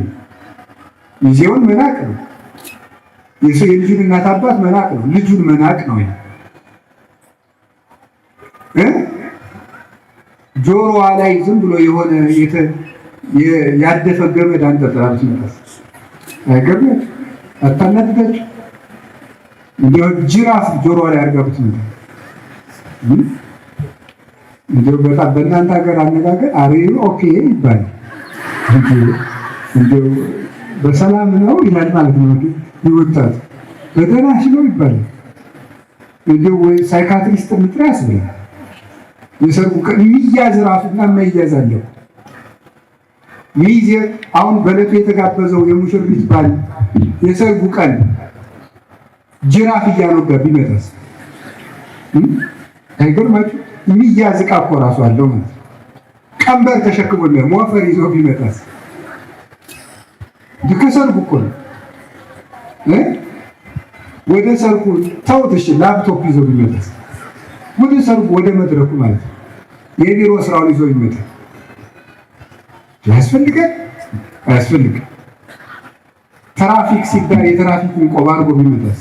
ጊዜውን መናቅ ነው። የሰው የልጁን እናት አባት መናቅ ነው። ልጁን መናቅ ነው። ጆሮዋ ላይ ዝም ብሎ የሆነ ያደፈ ገመድ አንጠልጥላ ብትመጣስ አይገርማችሁ? አታናድዳችሁ? እንዲያው ጅራፍ ጆሮዋ ላይ አድርጋ ብትመጣ እንዲያው በጣም በእናንተ ሀገር አነጋገር are you okay ይባላል። እንዲያው በሰላም ነው ይላል ማለት ነው። ይወጣት በደህናሽ ነው ይባላል። እንዲሁ ወይ psychiatrist ምጥራ ያስብላል። የሰርጉ ቀን የሚያዝ ራሱና የማይያዝ አለው። ሚዜ አሁን በዕለቱ የተጋበዘው የሙሽሪት ባል የሰርጉ ቀን ጅራፍ እያኖጋ ቢመጣስ አይገርማችሁ? የሚያዝ ዕቃ እኮ ራሱ አለው ማለት ነው። ቀንበር ተሸክሞ ሞፈር ይዞ ቢመጣስ ከሰርጉ እኮ ነው። ወደ ሰርጉ ተውት፣ እሺ ላፕቶፕ ይዞ ቢመጣስ ወደ ሰርጉ ወደ መድረኩ ማለት ነው። የቢሮ ስራውን ይዞ ቢመጣ ያስፈልጋል አያስፈልግም? ትራፊክ ሲባል የትራፊኩን ቆብ አድርጎ ቢመጣስ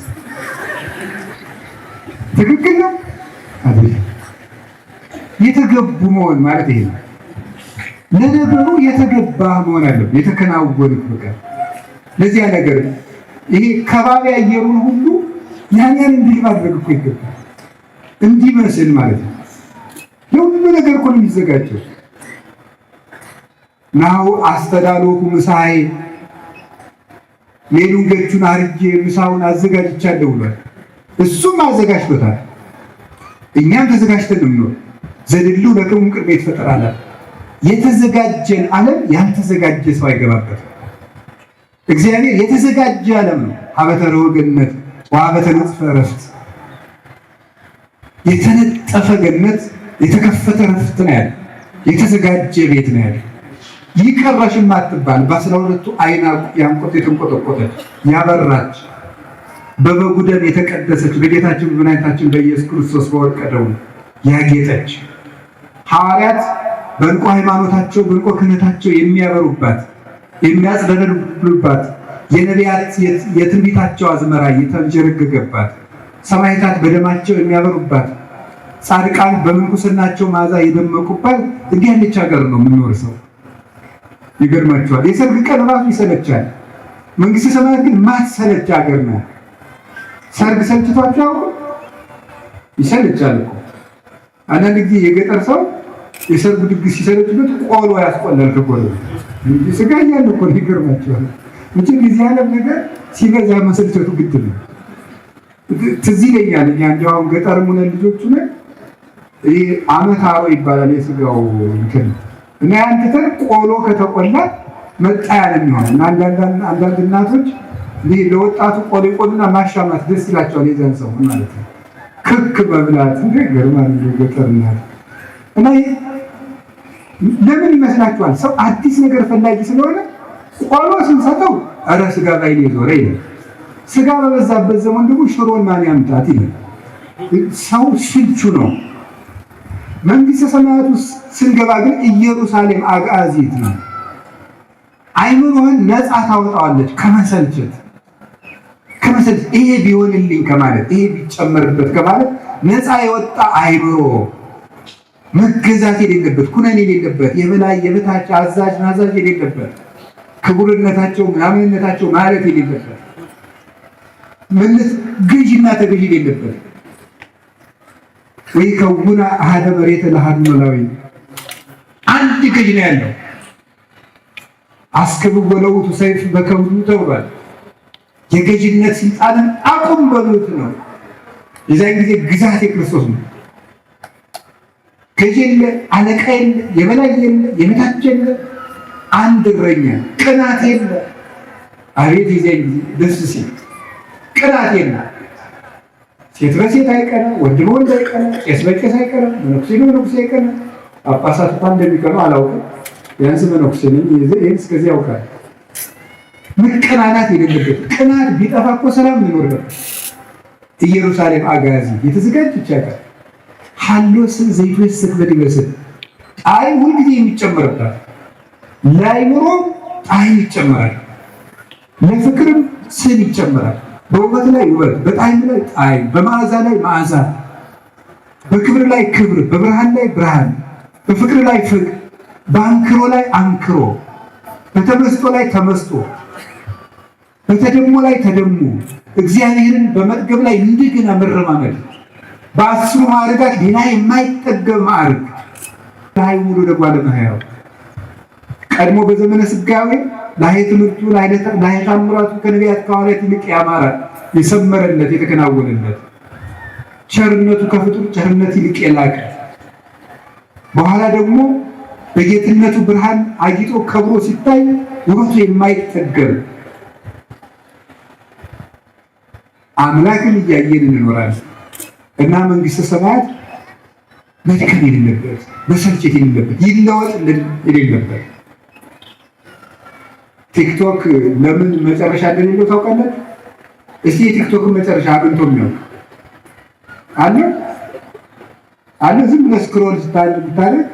ትክክል ነው አይደለም? የተገቡ መሆን ማለት ይሄ ነው። ለነገሩ የተገባ መሆን አለብህ፣ የተከናወንክ በቃ ለዚያ ነገር ይሄ ከባቢ አየሩን ሁሉ ያን ያን እንዲህ ማድረግ እኮ ይገባል፣ እንዲመስል ማለት ነው። ለሁሉ ነገር እኮ ነው የሚዘጋጀው። ናሁ አስተዳሎኩ ምሳዬ ሌሉን ገቹን አርጄ ምሳውን አዘጋጅቻለሁ ብሏል። እሱም አዘጋጅቶታል። እኛም ተዘጋጅተን ነው የምንኖር። ዘድሉ ለክሙ ቅድመ ይትፈጠር አለ። የተዘጋጀን ዓለም ያልተዘጋጀ ሰው አይገባበትም። እግዚአብሔር የተዘጋጀ ዓለም ነው። ሀበተ ርኅወ ገነት ወሀበተ ንጽፈ ዕረፍት፣ የተነጠፈ ገነት የተከፈተ ዕረፍት ነው ያለ። የተዘጋጀ ቤት ነው ያለ። ይቀረሽ የማትባል በ12ቱ አይና ያንቆት የተንቆጠቆጠች ያበራች በበጉ ደም የተቀደሰች በጌታችን በመድኃኒታችን በኢየሱስ ክርስቶስ በወርቀ ደሙ ያጌጠች ሐዋርያት በዕንቆ ሃይማኖታቸው በዕንቆ ክህነታቸው የሚያበሩባት የሚያጽደለሉባት የነቢያት የትንቢታቸው አዝመራ የተንጀረገገባት ሰማዕታት በደማቸው የሚያበሩባት ጻድቃን በምንኩስናቸው መዓዛ የደመቁባት እንዲህ ያለች ሀገር ነው የምንወርሰው። ይገርማቸዋል። የሰርግ ቀን ራሱ ይሰለቻል። መንግስተ ሰማያት ግን ማትሰለች ሀገር ነው። ሰርግ ሰልችቷቸው ይሰለቻል እኮ። አንዳንድ ጊዜ የገጠር ሰው የሰርጉ ድግስ ሲሰለችበት ቆሎ ያስቆላል ከጎረቤት እንጂ ስጋ እያለ እኮ ነው። ይገርማቸዋል። መቼም የዚህ ዓለም ነገር ሲበዛ መሰልቸቱ ግድ ነው። ትዝ ይለኛል እኛ እንዲያው አሁን ገጠርም ሆነን ልጆቹ ነን ይህ ዓመት አሮ ይባላል የስጋው እንትን እና ያን ትተን ቆሎ ከተቆላ መጣያ ነው የሚሆነው። እና አንዳንድ እናቶች ለወጣቱ ቆሎ ይቆሉና ማሻማት ደስ ይላቸዋል። የዛን ሰው ማለት ነው ክክ መብላት ገርማል። ገጠር እናት እና ለምን ይመስላችኋል? ሰው አዲስ ነገር ፈላጊ ስለሆነ ቆሎ ስንሰጠው ኧረ ስጋ ባይኔ ዞረ ይላል። ስጋ በበዛበት ዘመን ደግሞ ሽሮን ማን ያምጣት ይላል። ሰው ስልቹ ነው። መንግስተ ሰማያት ውስጥ ስንገባ ግን ኢየሩሳሌም አግዓዚት ነው። አይምሮህን ነፃ ታወጣዋለች ከመሰልቸት ከመሰልቸት ይሄ ቢሆንልኝ ከማለት ይሄ ቢጨመርበት ከማለት ነፃ የወጣ አይምሮ መገዛት የሌለበት ኩነኔ የሌለበት የበላይ የበታች አዛዥ ናዛዥ የሌለበት ክቡርነታቸው ምናምንነታቸው ማለት የሌለበት ምንስ ገዥና ተገዥ የሌለበት ወይ ከውና አሃደ መሬት ለአሐዱ ኖላዊ አንድ ገዥ ነው ያለው። አስክብብ ወለውቱ ሰይፍ በከብዱ ተብሏል። የገዥነት ስልጣንን አቁም በሉት ነው። የዛን ጊዜ ግዛት የክርስቶስ ነው። ገዥ የለ፣ አለቃ የለ፣ የበላይ የለ፣ የበታች የለ፣ አንድ እረኛ፣ ቅናት የለ። አቤት የዚያን ጊዜ ደስ ሲል ቅናት የለ። ሴት በሴት አይቀና፣ ወንድ በወንድ አይቀና፣ ቄስ በቄስ አይቀና፣ መነኩሴ በመነኩሴ አይቀና። ጳጳሳት እንኳን እንደሚቀኑ አላውቅም። ቢያንስ መነኩሴ ነኝ፣ ይህን እስከዚህ ያውቃል። መቀናናት የሌለበት ቅናት ቢጠፋ እኮ ሰላም እንኖር ነበር። ኢየሩሳሌም አጋዚ የተዘጋጀች ሀገር ሀሎስ ዘይትወስክ በዲበስን ጣዕም ሁልጊዜ የሚጨመርባት ለአእምሮ ጣዕም ይጨመራል፣ ለፍቅርም ስል ይጨመራል። በውበት ላይ ውበት፣ በጣዕም ላይ ጣዕም፣ በመዓዛ ላይ መዓዛ፣ በክብር ላይ ክብር፣ በብርሃን ላይ ብርሃን፣ በፍቅር ላይ ፍቅር፣ በአንክሮ ላይ አንክሮ፣ በተመስጦ ላይ ተመስጦ፣ በተደሞ ላይ ተደሞ፣ እግዚአብሔርን በመጥገብ ላይ እንደገና መረማመድ፣ በ10 ማዕርጋት ሌላ የማይጠገብ ማዕርግ ላይ ሙሉ ለጓለ እመሕያው ቀድሞ በዘመነ ስጋዌ ላሄ ትምህርቱ ላሄ ታምራቱ ከነቢያት ከሐዋርያት ይልቅ ያማረ የሰመረለት የተከናወነለት፣ ቸርነቱ ከፍጡር ቸርነት ይልቅ የላቀ፣ በኋላ ደግሞ በጌትነቱ ብርሃን አጊጦ ከብሮ ሲታይ ውበቱ የማይጠገብ አምላክን እያየን እንኖራለን እና መንግስተ ሰማያት መድከም የሌለበት፣ መሰልቸት የሌለበት፣ ይለወጥ የሌለበት። ቲክቶክ ለምን መጨረሻ እንደሌለው ታውቃላችሁ? እስቲ የቲክቶክን መጨረሻ አግኝቶ የሚያውቅ አለ? አለ? ዝም ብለህ scroll ስታደርግ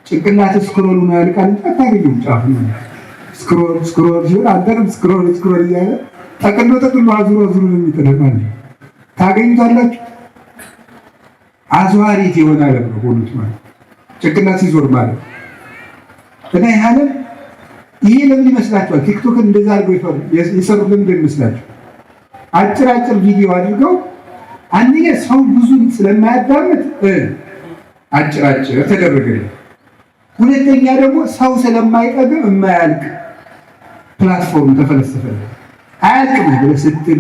ጭንቅላት scroll ሆኖ ያልቃል እንጂ አታገኘውም። ጫፍ ነው። Scroll scroll ሲሆን አንተንም scroll scroll እያለ ጠቅሎ ጠቅሎ አዙሮ አዙሮ ነው የሚጥልህ ማለት ነው። ታገኙታላችሁ። አዟሪት የሆነ ዓለም ነው ሆኑት ማለት ጭንቅላት ሲዞር ማለት እና ይህ ዓለም ይሄ ለምን ይመስላችኋል? ቲክቶክን እንደዛ አድርገው የሰሩት ለምን ይመስላችሁ? አጭር አጭር ቪዲዮ አድርገው አንደኛ ሰው ብዙ ስለማያዳምጥ አጭር አጭር ተደረገ። ሁለተኛ ደግሞ ሰው ስለማይጠግብ የማያልቅ platform ተፈለሰፈ። አያልቅም ብለህ ስትል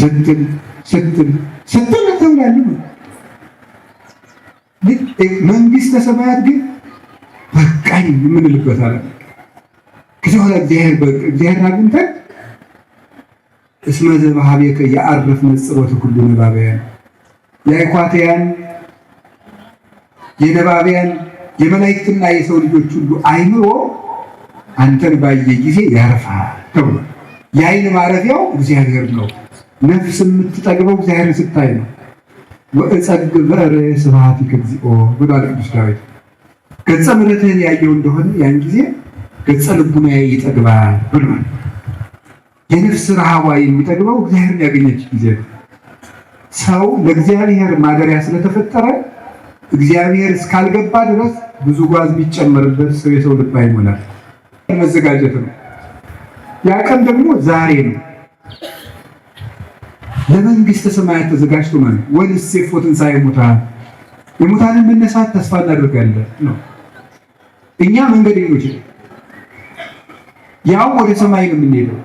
ስትል ስትል ስትል ትውላለህ። መንግስተ ሰማያት ግን በቃኝ የምንልበት አለ። ከዚያ በኋላ እግዚአብሔርን አግኝተን እስመ ዘበኀቤከ የዐርፍ ነጽሮተ ኩሉ ነባብያን፣ የአይኳትያን የነባብያን የመላእክትና የሰው ልጆች ሁሉ አይምሮ አንተን ባየ ጊዜ ያርፋል ተብሏል። የአይን ማረፊያው እግዚአብሔር ነው። ነፍስ የምትጠግበው እግዚአብሔርን ስታይ ነው። ወእጸግብ በርእየ ስብሐቲከ እግዚኦ ብሏል ቅዱስ ዳዊት። ገጸ ምሕረትህን ያየው እንደሆነ ያን ጊዜ ገጸ ልቡናዬ ይጠግባል ብሏል። የነፍስ ረሃቧ የሚጠግበው እግዚአብሔርን ያገኘች ጊዜ ነው። ሰው ለእግዚአብሔር ማደሪያ ስለተፈጠረ እግዚአብሔር እስካልገባ ድረስ ብዙ ጓዝ ቢጨመርበት ሰው የሰው ልብ አይሞላል። መዘጋጀት ነው። ያ ቀን ደግሞ ዛሬ ነው። ለመንግስተ ሰማያት ተዘጋጅቶ ማለት ወንሴፎ ትንሣኤ ሙታን፣ የሙታንን መነሳት ተስፋ እናደርጋለን ነው። እኛ መንገደኞች ያው ወደ ሰማይ ነው የምንሄደው።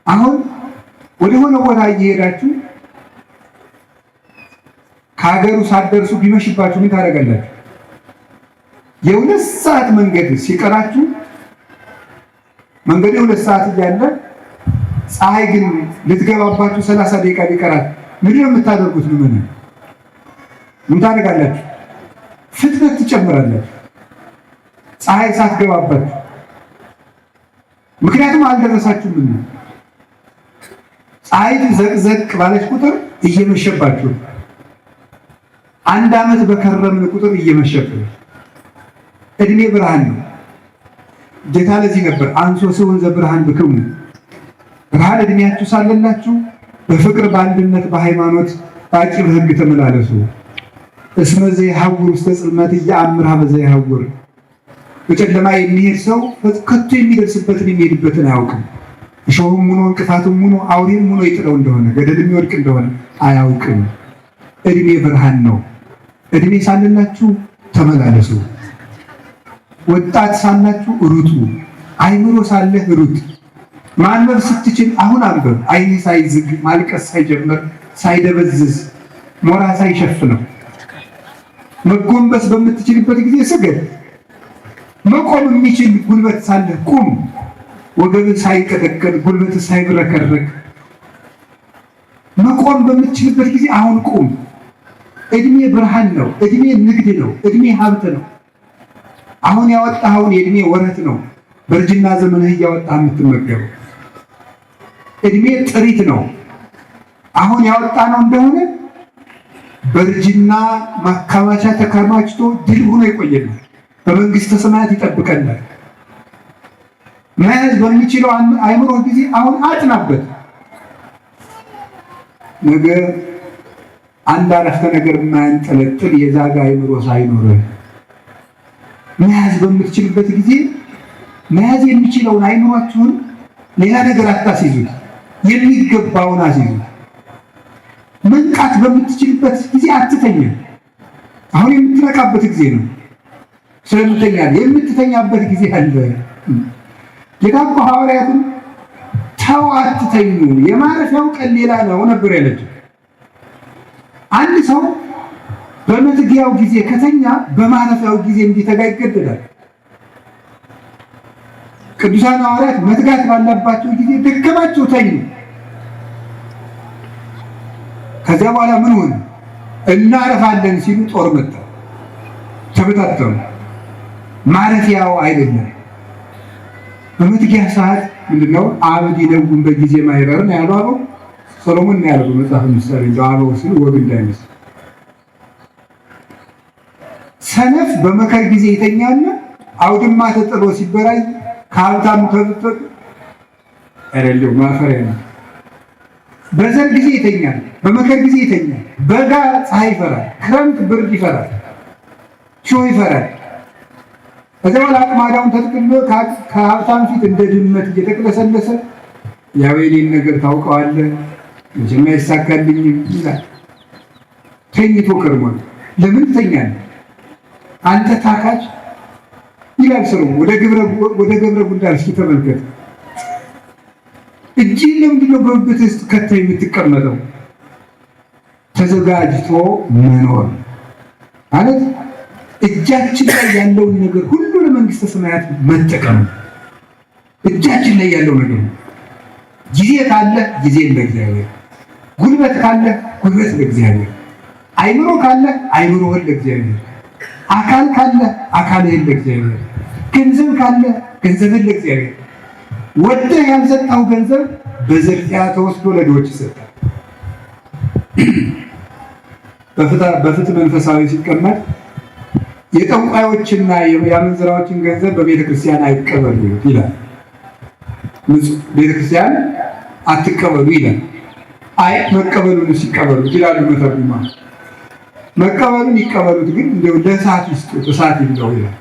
አሁን ወደሆነ ቦታ እየሄዳችሁ ከሀገሩ ሳትደርሱ ቢመሽባችሁ ምን ታደርጋላችሁ? የ2 ሰዓት መንገድ ሲቀራችሁ፣ መንገዱ የ2 ሰዓት እያለ ፀሐይ ግን ልትገባባችሁ 30 ደቂቃ ቢቀራት ምንድን ነው የምታደርጉት? ምን ምን ታደርጋላችሁ? ፍጥነት ትጨምራላችሁ፣ ፀሐይ ሳትገባባችሁ። ምክንያቱም አልደረሳችሁም። ፀሐይ ዘቅዘቅ ባለች ቁጥር እየመሸባችሁ፣ አንድ ዓመት በከረምን ቁጥር እየመሸብን። እድሜ ብርሃን ነው። ጌታ ለዚህ ነበር አንሶ ስውን ዘብርሃን ብክሙ፣ ብርሃን እድሜያችሁ ሳለላችሁ በፍቅር፣ በአንድነት፣ በሃይማኖት፣ በአቂብ ሕግ ተመላለሱ። እስመ ዘይሐውር ውስተ ጽልመት ኢየአምር ሀበ ዘይሐውር፣ በጨለማ የሚሄድ ሰው ከቶ የሚደርስበትን የሚሄድበትን አያውቅም። እሾህም ሆኖ እንቅፋትም ሆኖ አውሬም ሆኖ ይጥለው እንደሆነ ገደል የሚወድቅ እንደሆነ አያውቅም። እድሜ ብርሃን ነው። እድሜ ሳለላችሁ ተመላለሱ። ወጣት ሳላችሁ ሩጡ። አይምሮ ሳለህ ሩጥ። ማንበብ ስትችል አሁን አንብብ። ዓይንህ ሳይዝግ፣ ማልቀስ ሳይጀምር፣ ሳይደበዝዝ፣ ሞራ ሳይሸፍነው፣ መጎንበስ በምትችልበት ጊዜ ስገድ። መቆም የሚችል ጉልበት ሳለህ ቁም። ወገብህ ሳይቀጠቀጥ፣ ጉልበትህ ሳይብረከረክ መቆም በምትችልበት ጊዜ አሁን ቁም። እድሜ ብርሃን ነው። እድሜ ንግድ ነው። እድሜ ሀብት ነው። አሁን ያወጣኸውን የእድሜ ወረት ነው በእርጅና ዘመንህ እያወጣህ የምትመገበው። እድሜ ጥሪት ነው። አሁን ያወጣነው እንደሆነ በእርጅና ማከማቻ ተከማችቶ ድል ሆኖ ይቆየናል። በመንግስተ ሰማያት ይጠብቀናል። መያዝ በሚችለው አይምሮ ጊዜ አሁን አጥናበት። ነገ አንድ አረፍተ ነገር የማያንጠለጥል የዛጋ አይምሮ ሳይኖርህ መያዝ በምትችልበት ጊዜ መያዝ የሚችለውን አይምሯችሁን ሌላ ነገር አታስይዙት፣ የሚገባውን አስይዙት። መንቃት በምትችልበት ጊዜ አትተኛ። አሁን የምትነቃበት ጊዜ ነው። ስለምተኛ የምትተኛበት ጊዜ አለ። ጌታ እኮ ሐዋርያትን ተው አትተኙ፣ የማረፊያው ቀን ሌላ ነው ነበር ያለችው። አንድ ሰው በመትጊያው ጊዜ ከተኛ በማረፊያው ጊዜ እንዲተጋ ይገደዳል። ቅዱሳን ሐዋርያት መትጋት ባለባቸው ጊዜ ደከማቸው፣ ተኙ። ከዚያ በኋላ ምን ሆነ? እናረፋለን ሲሉ ጦር መጣ፣ ተበታተኑ። ማረፊያው አይደለም። በመትጊያ ሰዓት ምንድነው? አብድ ይደውም በጊዜ ማይበር ነው ያለው አበው ሰሎሞን ነው ያለው በመጽሐፈ ምሳሌ። እንደው አበው ሲሉ ወግ እንዳይመስል። ሰነፍ በመከር ጊዜ ይተኛና አውድማ ተጥሎ ሲበራይ ከሀብታም ተጥቶ አይደለም ማፈሪያ ነው። በዘር ጊዜ ይተኛል፣ በመከር ጊዜ ይተኛል። በጋ ፀሐይ ይፈራል፣ ክረምት ብርድ ይፈራል፣ ሾህ ይፈራል። ከዚያ በኋላ አቅማዳውን ተጥቅሎ ከሀብታም ፊት እንደ ድመት እየተቅለሰለሰ ያው የኔን ነገር ታውቀዋለህ፣ መቼም አይሳካልኝም ይላል። ተኝቶ ከርሟል። ለምን ትተኛለህ አንተ ታካች ይላል ሰሎሞን። ወደ ገብረ ጉንዳን እስኪ ተመልከት። እጅህን ለምንድን ነው በብብትህ ውስጥ ከተህ የምትቀመጠው? ተዘጋጅቶ መኖር ማለት እጃችን ላይ ያለውን ነገር ሁሉ ለመንግስተ ሰማያት መጠቀም። እጃችን ላይ ያለው ነገር ጊዜ ካለ ጊዜ ለእግዚአብሔር፣ ጉልበት ካለ ጉልበት ለእግዚአብሔር፣ አይምሮ ካለ አይምሮህን ለእግዚአብሔር፣ አካል ካለ አካልህን ለእግዚአብሔር፣ ገንዘብ ካለ ገንዘብህን ለእግዚአብሔር። ወደህ ያልሰጠው ገንዘብ በዝርፊያ ተወስዶ ለድሆች ይሰጣል። በፍትህ መንፈሳዊ ሲቀመጥ የጠንቋዮችና የአመንዝራዎችን ገንዘብ በቤተ ክርስቲያን አይቀበሉ ይላል። ቤተ ክርስቲያን አትቀበሉ ይላል። አይ መቀበሉን ሲቀበሉት ይላሉ መተርጉማ። መቀበሉን ይቀበሉት፣ ግን እንደው ለእሳት ይስጡት፣ እሳት ይብላው ይላል።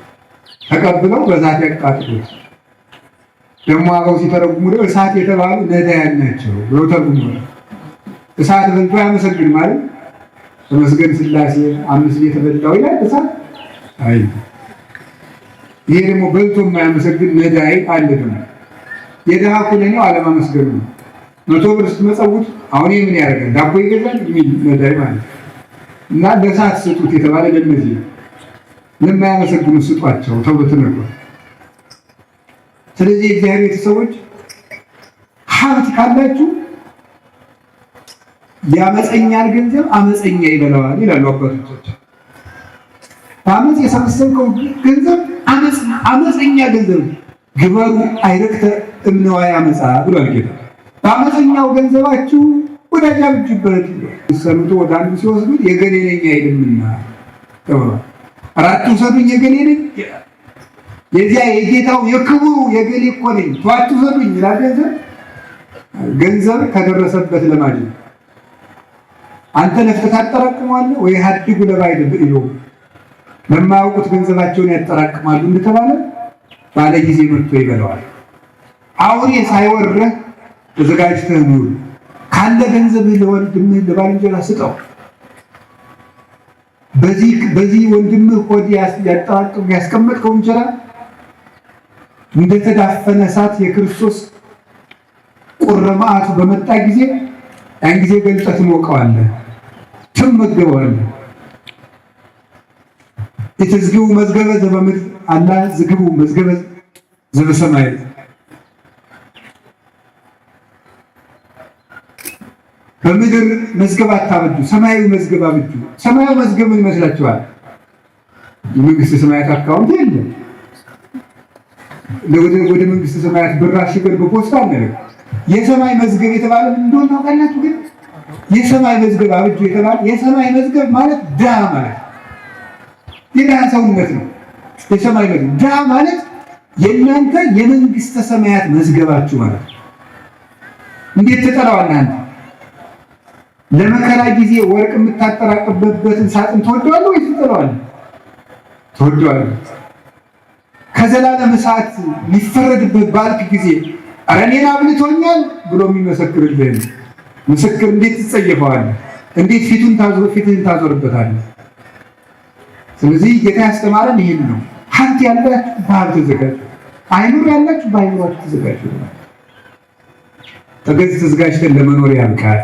ተቀብለው በእሳት ያቃጥሉት። ደግሞ አበው ሲተረጉሙ ደግሞ እሳት የተባሉ ነዳያን ናቸው ብለው ተርጉመዋል። እሳት በልቶ ያመሰግን ማለት ተመስገን ሥላሴ አምስት ጊዜ ተበላው ይላል እሳት አይ ይሄ ደግሞ በልቶ የማያመሰግን ነዳይ አለ። ደግሞ የድሃ ኩነኔው አለማመስገኑ ነው። 100 ብር ስትመጸውት አሁን ይሄ ምን ያደርጋል ዳቦ ይገዛል የሚል ነዳይ ማለት እና ለእሳት ስጡት የተባለ ለእነዚህ ነው። ለማያመሰግኑ ስጧቸው ተብሎ ተነግሯል። ስለዚህ የእግዚአብሔር ቤተሰቦች ሀብት ካላችሁ የአመፀኛን ገንዘብ አመፀኛ ይበላዋል ይላሉ አባቶቻችን። በአመፅ የሰበሰብከው ገንዘብ አመፀኛ ገንዘብ ግበሩ አይረክተ እምነዋይ አመፃ ብሏል ጌታ። በአመፀኛው ገንዘባችሁ ወዳጅ አብጁበት። ሰኑት ወደ አንዱ ሲወስዱት የገሌ ነኝ አይልምና ተብሏል። አራቱ ውሰዱኝ የገሌ ነኝ፣ የዚያ የጌታው የክብሩ የገሌ እኮ ነኝ ተዋቱ ውሰዱኝ ይላል። ገንዘብ ገንዘብ ከደረሰበት ለማድ አንተ ለፍተህ ታጠራቅመዋለህ ወይ ሀድጉ ለባዕድ ብዕሎ ለማያውቁት ገንዘባቸውን ያጠራቅማሉ እንደተባለ ባለ ጊዜ መጥቶ ይበለዋል። አውሬ ሳይወርህ ተዘጋጅተህ ኑር። ካለ ገንዘብህ ለወንድምህ ለባልንጀራ ስጠው። በዚህ ወንድምህ ሆድ ያስቀመጥከው እንጀራ እንደተዳፈነ እሳት የክርስቶስ ቁረ መዓቱ በመጣ ጊዜ ያን ጊዜ ገልጠህ ትሞቀዋለህ፣ ትመገበዋለህ። ኢትዝግቡ መዝገበ ዘበምድር አላ ዝግቡ መዝገበ ዘበሰማይ። በምድር መዝገብ አታበጁ፣ ሰማያዊ መዝገብ አብጁ። ሰማያዊ መዝገብ ምን ይመስላችኋል? የመንግስተ ሰማያት account የለም። ወደ መንግስተ ሰማያት ብር አሽገን በፖስታ አንልም። የሰማይ መዝገብ የተባለ ምን እንደሆነ ታውቃላችሁ? ግን የሰማይ መዝገብ አብጁ የተባለ የሰማይ መዝገብ ማለት ድሃ ማለት የድሃ ሰውነት ነው። የሰማይ መዝገብ ድሃ ማለት የእናንተ የመንግስተ ሰማያት መዝገባችሁ ማለት ነው። እንዴት ትጠላዋለህ አንተ? ለመከራ ጊዜ ወርቅ የምታጠራቅምበትን ሳጥን ትወደዋለህ ወይስ ትጠላዋለህ? ትወደዋለህ። ከዘላለም እሳት ሊፈረድብህ ባልክ ጊዜ ኧረ እኔን አብልቶኛል ብሎ የሚመሰክርልህን ምስክር እንዴት ትጸየፈዋለህ? እንዴት ፊትህን ታዞርበታለህ? ስለዚህ ጌታ ያስተማረን ይህን ነው። ሀብት ያላችሁ በሀብት ተዘጋጁ፣ አይምሮ ያላችሁ በአይምሯችሁ ተዘጋጁ። ተዘጋጅተን ለመኖር ያብቃል።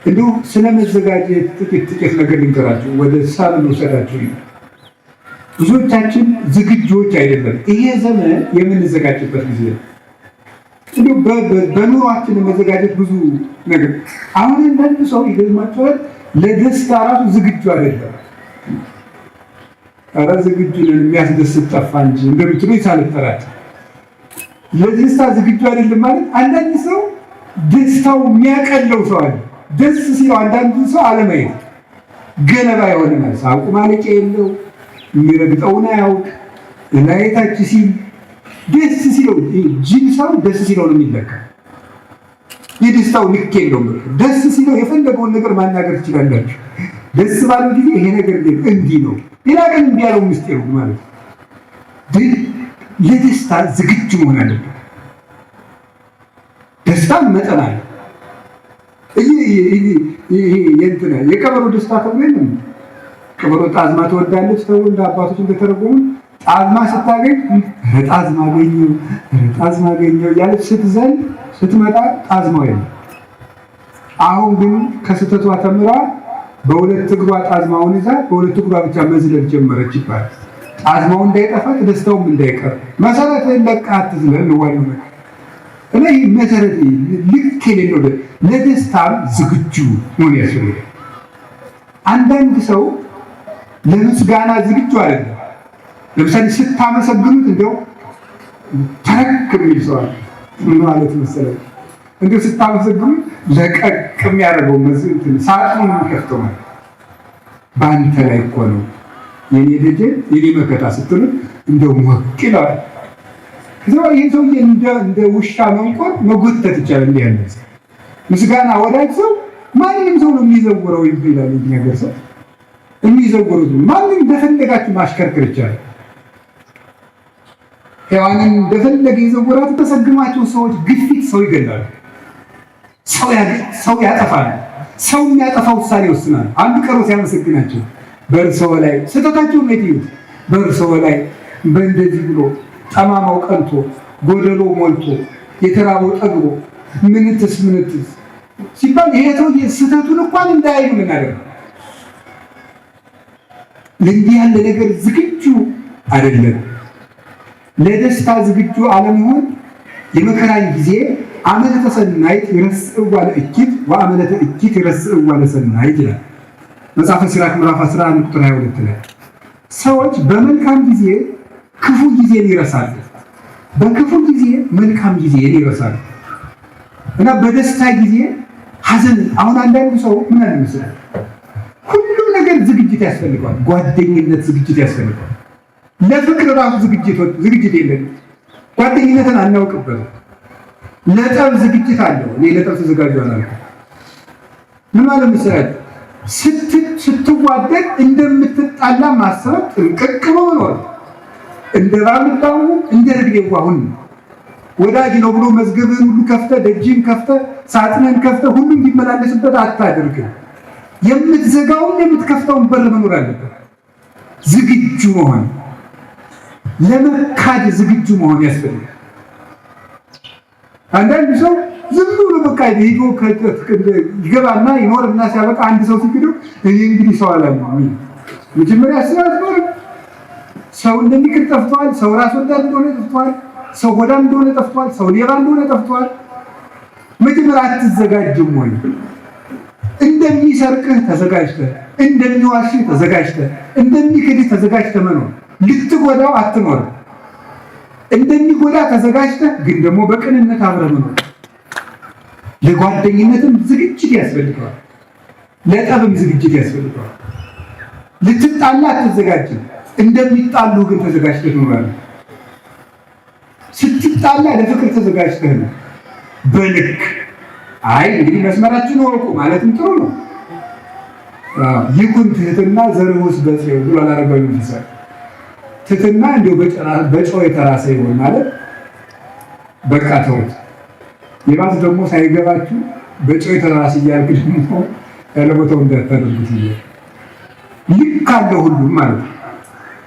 እንዲሁ ስለ መዘጋጀት ጥቂት ጥቂት ነገር ልንገራችሁ፣ ወደ ሳብ ልውሰዳችሁ። ብዙዎቻችን ዝግጁዎች አይደለም። ይሄ ዘመን የምንዘጋጅበት ጊዜ ነው። እንዲሁ በኑሯችን መዘጋጀት ብዙ ነገር አሁን አንዳንድ ሰው ይገርማቸዋል፣ ለደስታ ራሱ ዝግጁ አይደለም። ኧረ ዝግጁ ነን የሚያስደስት ጠፋ እንጂ እንደምትሉ ሳልጠራጠር ለደስታ ዝግጁ አይደለም ማለት አንዳንድ ሰው ደስታው የሚያቀለው ሰው አለ። ደስ ሲለው አንዳንድ ሰው አለማየት ገለባ የሆነ ማለት ሳቁ ማለቂያ የለው፣ የሚረግጠውን አያውቅ፣ ላይታች ሲል ደስ ሲለው ጅል ሰው ደስ ሲለው ነው የሚለካ። የደስታው ልክ የለውም። ደስ ሲለው የፈለገውን ነገር ማናገር ትችላላችሁ። ደስ ባለው ጊዜ ይሄ ነገር እንዲህ ነው፣ ሌላ ቀን እንዲህ ያለው ምስጢሩ ማለት ነው። ለደስታ ዝግጁ መሆን አለበት። ደስታ መጠን አለ። የእንትና የቀበሮ ደስታ ተብሎ የለም። ቀበሮ ጣዝማ ትወዳለች ተብሎ እንደ አባቶች እንደተረጎሙ ጣዝማ ስታገኝ ጣዝማ አገኘው ጣዝማ አገኘው እያለች ስትዘል ስትመጣ ጣዝማው የለም። አሁን ግን ከስህተቷ ተምራ በሁለት እግሯ ጣዝማውን ይዛ በሁለት እግሯ ብቻ መዝለል ጀመረች ይባላል። ጣዝማው እንዳይጠፋ ደስታውም እንዳይቀር መሰረትህን ለቀህ አትዝለል ነው ዋናው ነገር። እና ይህ መሰረት ልክ የሌለው ለደስታም ዝግጁ መሆን ያስፈልጋል። አንዳንድ ሰው ለምስጋና ዝግጁ አይደለም። ለምሳሌ ስታመሰግኑት እንደው ተረክ የሚል ሰው አለ። ምን ማለት መሰለህ? እንደው ስታመሰግኑት ለቀቅ የሚያደርገው ሳጥኑን የሚከፍተው ማለት በአንተ ላይ እኮ ነው የኔ ደጀን የኔ መከታ ስትሉት እንደው ሞቅ ይለዋል። ከዛ ይሄ ሰውዬ እንደ ውሻ መንቆር መጎተት ይቻላል። እንዲህ ያለ ምስጋና ወዳጅ ሰው ማንም ሰው ነው የሚዘውረው ይላል የኛ ሀገር ሰው የሚዘውሩት ማንም እንደፈለጋችሁ ማሽከርከር ይቻላል። ሔዋንን እንደፈለገ ይዘውራት። ተሰግማቸው ሰዎች ግፊት ሰው ይገላሉ፣ ሰው ያጠፋል። ሰው የሚያጠፋ ውሳኔ ይወስናል። አንዱ ቀሮ ሲያመሰግናቸው በእርስዎ ላይ ስህተታቸውን ነው የትዩት በእርስዎ ላይ በእንደዚህ ብሎ ጠማማው ቀንቶ ጎደሎ ሞልቶ የተራበው ጠግቦ ምንትስ ምንትስ ሲባል ይሄ ሰውዬ ስህተቱን እንኳን እንዳያዩ የምናደርገው ለእንዲህ ያለ ነገር ዝግጁ አይደለም። ለደስታ ዝግጁ አለመሆን የመከራን ጊዜ አመለተ ሰናይት ይረስዕዋ ለእኪት ወአመለተ እኪት ይረስዕዋ ለሰናይት ይላል መጽሐፈ ሲራክ ምዕራፍ 11 ቁጥር 22 ላይ። ሰዎች በመልካም ጊዜ ክፉ ጊዜን ይረሳሉ፣ በክፉ ጊዜ መልካም ጊዜን ይረሳሉ። እና በደስታ ጊዜ ሐዘን። አሁን አንዳንዱ ሰው ምን አለ መሰለህ፣ ሁሉም ነገር ዝግጅት ያስፈልገዋል። ጓደኝነት ዝግጅት ያስፈልገዋል። ለፍቅር ራሱ ዝግጅት የለንም። ጓደኝነትን አናውቅበትም። ለጠብ ዝግጅት አለው። እኔ ለጠብ ተዘጋጁ አላልኩም። ምን ማለት መሰላችሁ? ስትዋደድ እንደምትጣላ ማሰብ ጥንቅቅ ብሎ መኖር፣ እንደ ባምባው እንደ ርግብ የዋሁን ወዳጅ ነው ብሎ መዝገብህን ሁሉ ከፍተህ ደጅህን ከፍተህ ሳጥንህን ከፍተህ ሁሉ እንዲመላለስበት አታድርግ። የምትዘጋውን የምትከፍተውን በር መኖር አለበት። ዝግጁ መሆን፣ ለመካድ ዝግጁ መሆን ያስፈልጋል። አንዳንድ ሰው ዝም ብሎ በቃ ሄዶ ይገባና ይኖርና ሲያበቃ አንድ ሰው ሲክደው እኔ እንግዲህ ሰው አላምንም። መጀመሪያ አስባት ኖር ሰው እንደሚክድ ጠፍቷል። ሰው ራስ ወዳድ እንደሆነ ጠፍቷል። ሰው ሆዳም እንደሆነ ጠፍቷል። ሰው ሌባ እንደሆነ ጠፍቷል። መጀመሪያ አትዘጋጅም ወይ? እንደሚሰርቅህ ተዘጋጅተህ፣ እንደሚዋሽህ ተዘጋጅተህ፣ እንደሚክድህ ተዘጋጅተህ መኖር። ልትጎዳው አትኖርም። እንደሚጎዳ ተዘጋጅተህ ግን ደግሞ በቅንነት አብረህ መኖር። ለጓደኝነትም ዝግጅት ያስፈልገዋል። ለጠብም ዝግጅት ያስፈልገዋል። ልትጣላ አትዘጋጅም። እንደሚጣሉ ግን ተዘጋጅተህ ትኖራለህ። ስትጣላ ለፍቅር ተዘጋጅተህ ነው። በልክ አይ እንግዲህ መስመራችን ወርቁ ማለትም ጥሩ ነው። ይኩን ትህትና ዘርሁስ በጽዮን ብሏል አረጋዊ መንፈሳዊ። ትህትና እንደው በጨው የተራሰ ይሆን ማለት በቃ ተውት። የባስ ደግሞ ሳይገባችሁ በጨው የተራሰ እያልክ ደግሞ ያለ ቦታው እንዳታደርጉት። ልክ አለ ሁሉም ማለት ነው።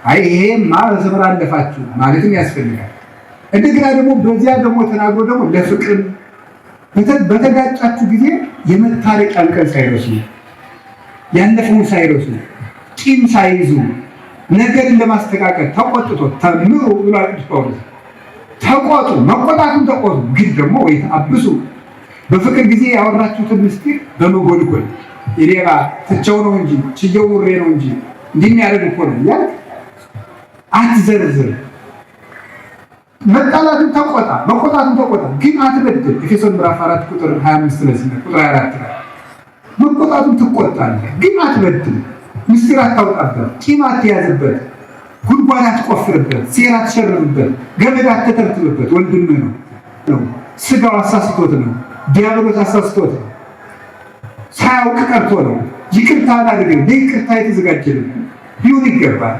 አይ ይሄማ በሰፈር አለፋችሁ ማለትም ያስፈልጋል። እንደገና ደግሞ በዚያ ደግሞ ተናግሮ ደግሞ ለፍቅርም በተጋጫችሁ ጊዜ የመታረቂያን ቀን ሳይረሱ፣ ያለፈውን ሳይረሱ፣ ቂም ሳይዙ ነገርን ለማስተካከል ተቆጥቶ ተምሩ ብሏል ቅዱስ ጳውሎስ። ተቆጡ፣ መቆጣቱን ተቆጡ፣ ግን ደግሞ ወይ አብሱ በፍቅር ጊዜ ያወራችሁትን ምስጢር በመጎልጎል የሌባ ትቸው ነው እንጂ ችየው ውሬ ነው እንጂ እንዲህ የሚያደርግ እኮ ነው እያልክ አትዘርዝር። መጣላቱን ተቆጣ፣ መቆጣቱን ተቆጣ፣ ግን አትበድል። ኤፌሶን ምዕራፍ 4 ቁጥር 25 ላይ ቁጥር 24 ላይ መቆጣቱን ትቆጣለህ፣ ግን አትበድል። ምስጢር አታውጣበት፣ ቂም አትያዝበት፣ ጉድጓድ አትቆፍርበት፣ ሴራ አትሸርብበት፣ ገመድ አትተርትብበት። ወንድምህ ነው፣ ስጋው አሳስቶት ነው፣ ዲያብሎስ አሳስቶት ነው፣ ሳያውቅ ቀርቶ ነው። ይቅርታ አድርግ፣ ለይቅርታ የተዘጋጀ ሊሆን ይገባል።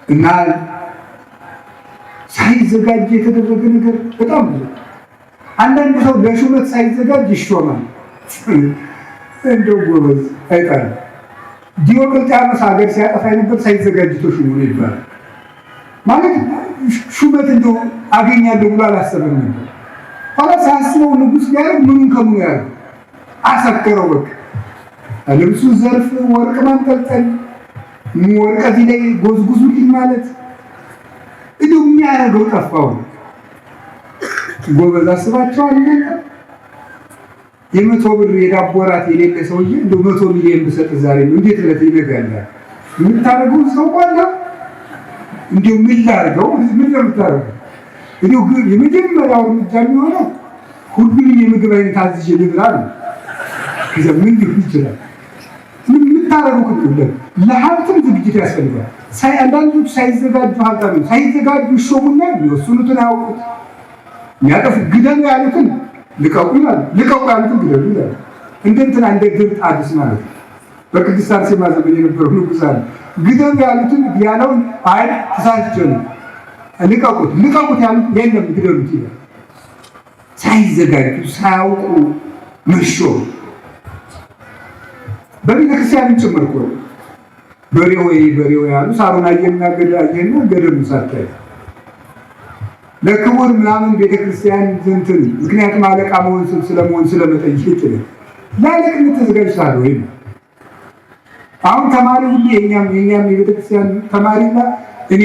እና ሳይዘጋጅ የተደረገ ነገር በጣም ብዙ። አንዳንድ ሰው ለሹመት ሳይዘጋጅ ይሾማል። እንደው ጎበዝ አይጣልም። ዲዮቅልጥያኖስ ሀገር ሲያጠፋ የነበር ሳይዘጋጅ ተሹሞ ነው ይባላል። ማለት ሹመት እንደው አገኛለሁ ብሎ አላሰበም ነበር። ኋላ ሳያስበው ንጉስ ሊያደርግ ምኑን ከምኑ ያደርግ አሰከረው። በቃ ልብሱ ዘርፍ፣ ወርቅ ማንጠልጠል፣ ወርቅ እዚህ ላይ ጎዝጉዙልኝ ማለት እንደው የሚያደርገው ጠፋው። ጎበዝ አስባቸዋል እናንተ። የ100 ብር የዳቦ ራት የሌለ ሰውዬ እንደው 100 ሚሊዮን ብሰጥ ዛሬ እንዴት ብለህ ይነጋላል? የምታደርገው ሰው ቋላ እንደው ምን ላድርገው? ምን ነው የምታደርገው? እንደው የመጀመሪያው እርምጃ የሚሆነው ሁሉንም የምግብ አይነት አዝዤ ልብላ ነው። ከዚያ ምን ሊሆን ይችላል? ምን የምታደርገው? ቅጥለ ለሀብትም ዝግጅት ያስፈልጋል። አንዳንዶቹ ሳይዘጋጁ ሀብታም ሳይዘጋጁ ይሾሙና የሚወስኑትን አያውቁት። የሚያጠፉ ግደሉ ያሉትን ልቀቁ ይላሉ፣ ልቀቁ ያሉትን ግደሉ ይላሉ። እንደ እንትና እንደ ድርጣድስ ማለት ነው። በቅድስት አርሴማ ዘመን የነበረው ንጉሥ አለ። ግደሉ ያሉትን ያለውን አይ ተሳስቼ ነው ልቀቁት፣ ልቀቁት ያሉት የለም ግደሉት ይላል። ሳይዘጋጁ ሳያውቁ መሾም በቤተክርስቲያን ጭምር እኮ ነው። በሬ ወይ በሬ ወይ ያሉ ሳሩን አየና አየና ገደሉ ሳታይ ለክቡር ምናምን ቤተክርስቲያን እንትን ምክንያቱም አለቃ መሆን ስለመሆን ስለመጠየቅ ነው። ለአለቅነት ተዘጋጅተሃል ወይ? አሁን ተማሪ ሁሉ የኛም የቤተክርስቲያን ተማሪና እኔ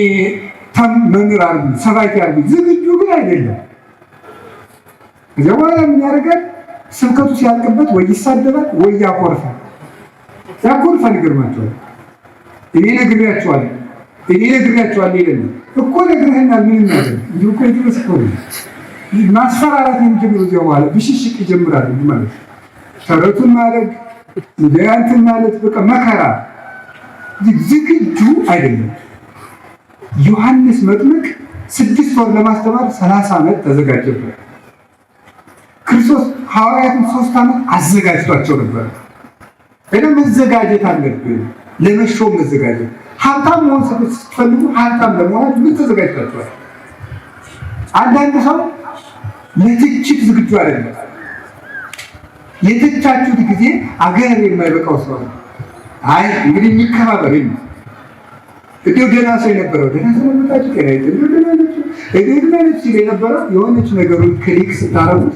መምህር አድርጉኝ ሰባኪ አድርጉኝ ዝግጁ ግን አይደለም። ከዚያ በኋላ ምን ያደርጋል? ስብከቱ ሲያልቅበት ወይ ይሳደባል ወይ ያኮርፋል። ያኮርፋል። ይገርማቸዋል። እኔ ነግሬያቸዋለሁ እኔ ነግሬያቸዋለሁ ይለናል እኮ ነግረህናል። ምን እናደርግ እንዲሁ እኮ የድረስ እኮ ነው። ማስፈራራት ነው የሚጀምረው። እዚያው በኋላ ብሽሽቅ ይጀምራል ማለት ተረቱን ማድረግ እንትን ማለት በቃ መከራ። ዝግጁ አይደለም። ዮሐንስ መጥምቅ 6 ወር ለማስተማር 30 ዓመት ተዘጋጀበት። ክርስቶስ ሐዋርያትን 3 ዓመት አዘጋጅቷቸው ነበር። እና መዘጋጀት አለብን፣ ለመሾም መዘጋጀት። ሀብታም መሆን ስትፈልጉ ሀብታም ለመሆን ምን ተዘጋጅታችኋል? አንዳንድ ሰው ለትችት ዝግጁ አይደለም። የተቻችሁት ጊዜ አገር የማይበቃው ሰው ነው። አይ እንግዲህ የሚከባበር የለም። እንዲሁ ደህና ሰው የነበረው ደህና ስለመጣችሁ ጤና ይስጥልኝ፣ ደህና ነች፣ እንዲሁ ደህና ነች ሲል የነበረው የሆነች ነገሩን click ስታረጉት፣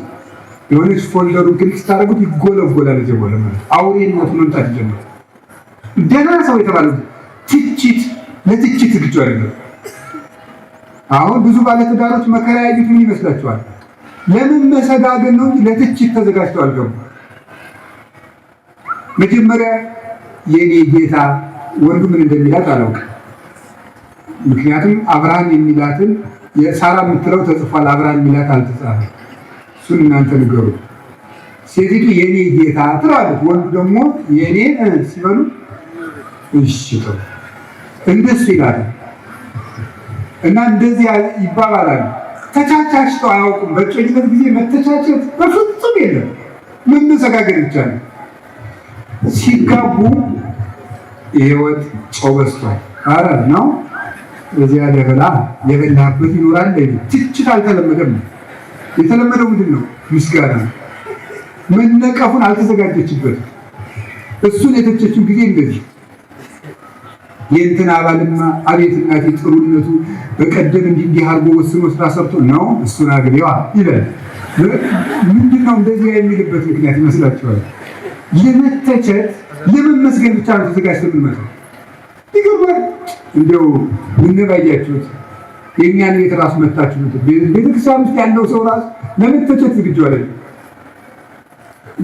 የሆነች folder ኡን click ስታረጉት ይጎለጎላል። እዚህ በኋላ ማለት አውሬነቱ መምጣት ይጀምራል። ደህና ሰው የተባለው ትችት ለትችት ዝግጁ አይደለም። አሁን ብዙ ባለትዳሮች መከራ ያዩት ምን ይመስላችኋል? ለምን መሰጋገን ነው እንጂ ለትችት ተዘጋጅተው አልገቡም። መጀመሪያ የኔ ጌታ ወንዱ ምን እንደሚላት አላውቅም። ምክንያቱም አብርሃም የሚላትን የሳራ የምትለው ተጽፏል፣ አብርሃም የሚላት አልተጻፈም። እሱን እናንተ ንገሩ። ሴቲቱ የኔ ጌታ ትላለች፣ ወንዱ ደግሞ የኔ ሲበሉ እሺ ጥሩ እንደሱ ይላል እና እንደዚህ ይባባላል። ተቻቻችተው አያውቁም። በእጮኝነት ጊዜ መተቻቸት በፍጹም የለም። መመሰጋገን ብቻ ነው። ሲጋቡ የህይወት ጨው በዝቷል። አረ ነው እዚያ ደበላ የበላበት ይኖራል። ትችት አልተለመደም። የተለመደው ምንድን ነው? ምስጋና ነው። መነቀፉን አልተዘጋጀችበትም። እሱን የተቸችው ጊዜ እንደዚህ የእንትን አባልማ አቤት እናቴ ጥሩነቱ፣ በቀደም እንዲህ እንዲህ አድርጎ ወስኖ ስራ ሰርቶ ነው፣ እሱን አግቢዋ ይላል። ምንድን ነው እንደዚያ የሚልበት ምክንያት ይመስላችኋል? ለመተቸት ለመመስገን ብቻ ነው ተዘጋጅቶ የምንመጣው። ይገርማል። እንደው ምን ባያችሁት የእኛን ቤት ራሱ መታችሁ፣ ቤተክርስቲያን ውስጥ ያለው ሰው ራሱ ለመተቸት ዝግጁ አይደለም።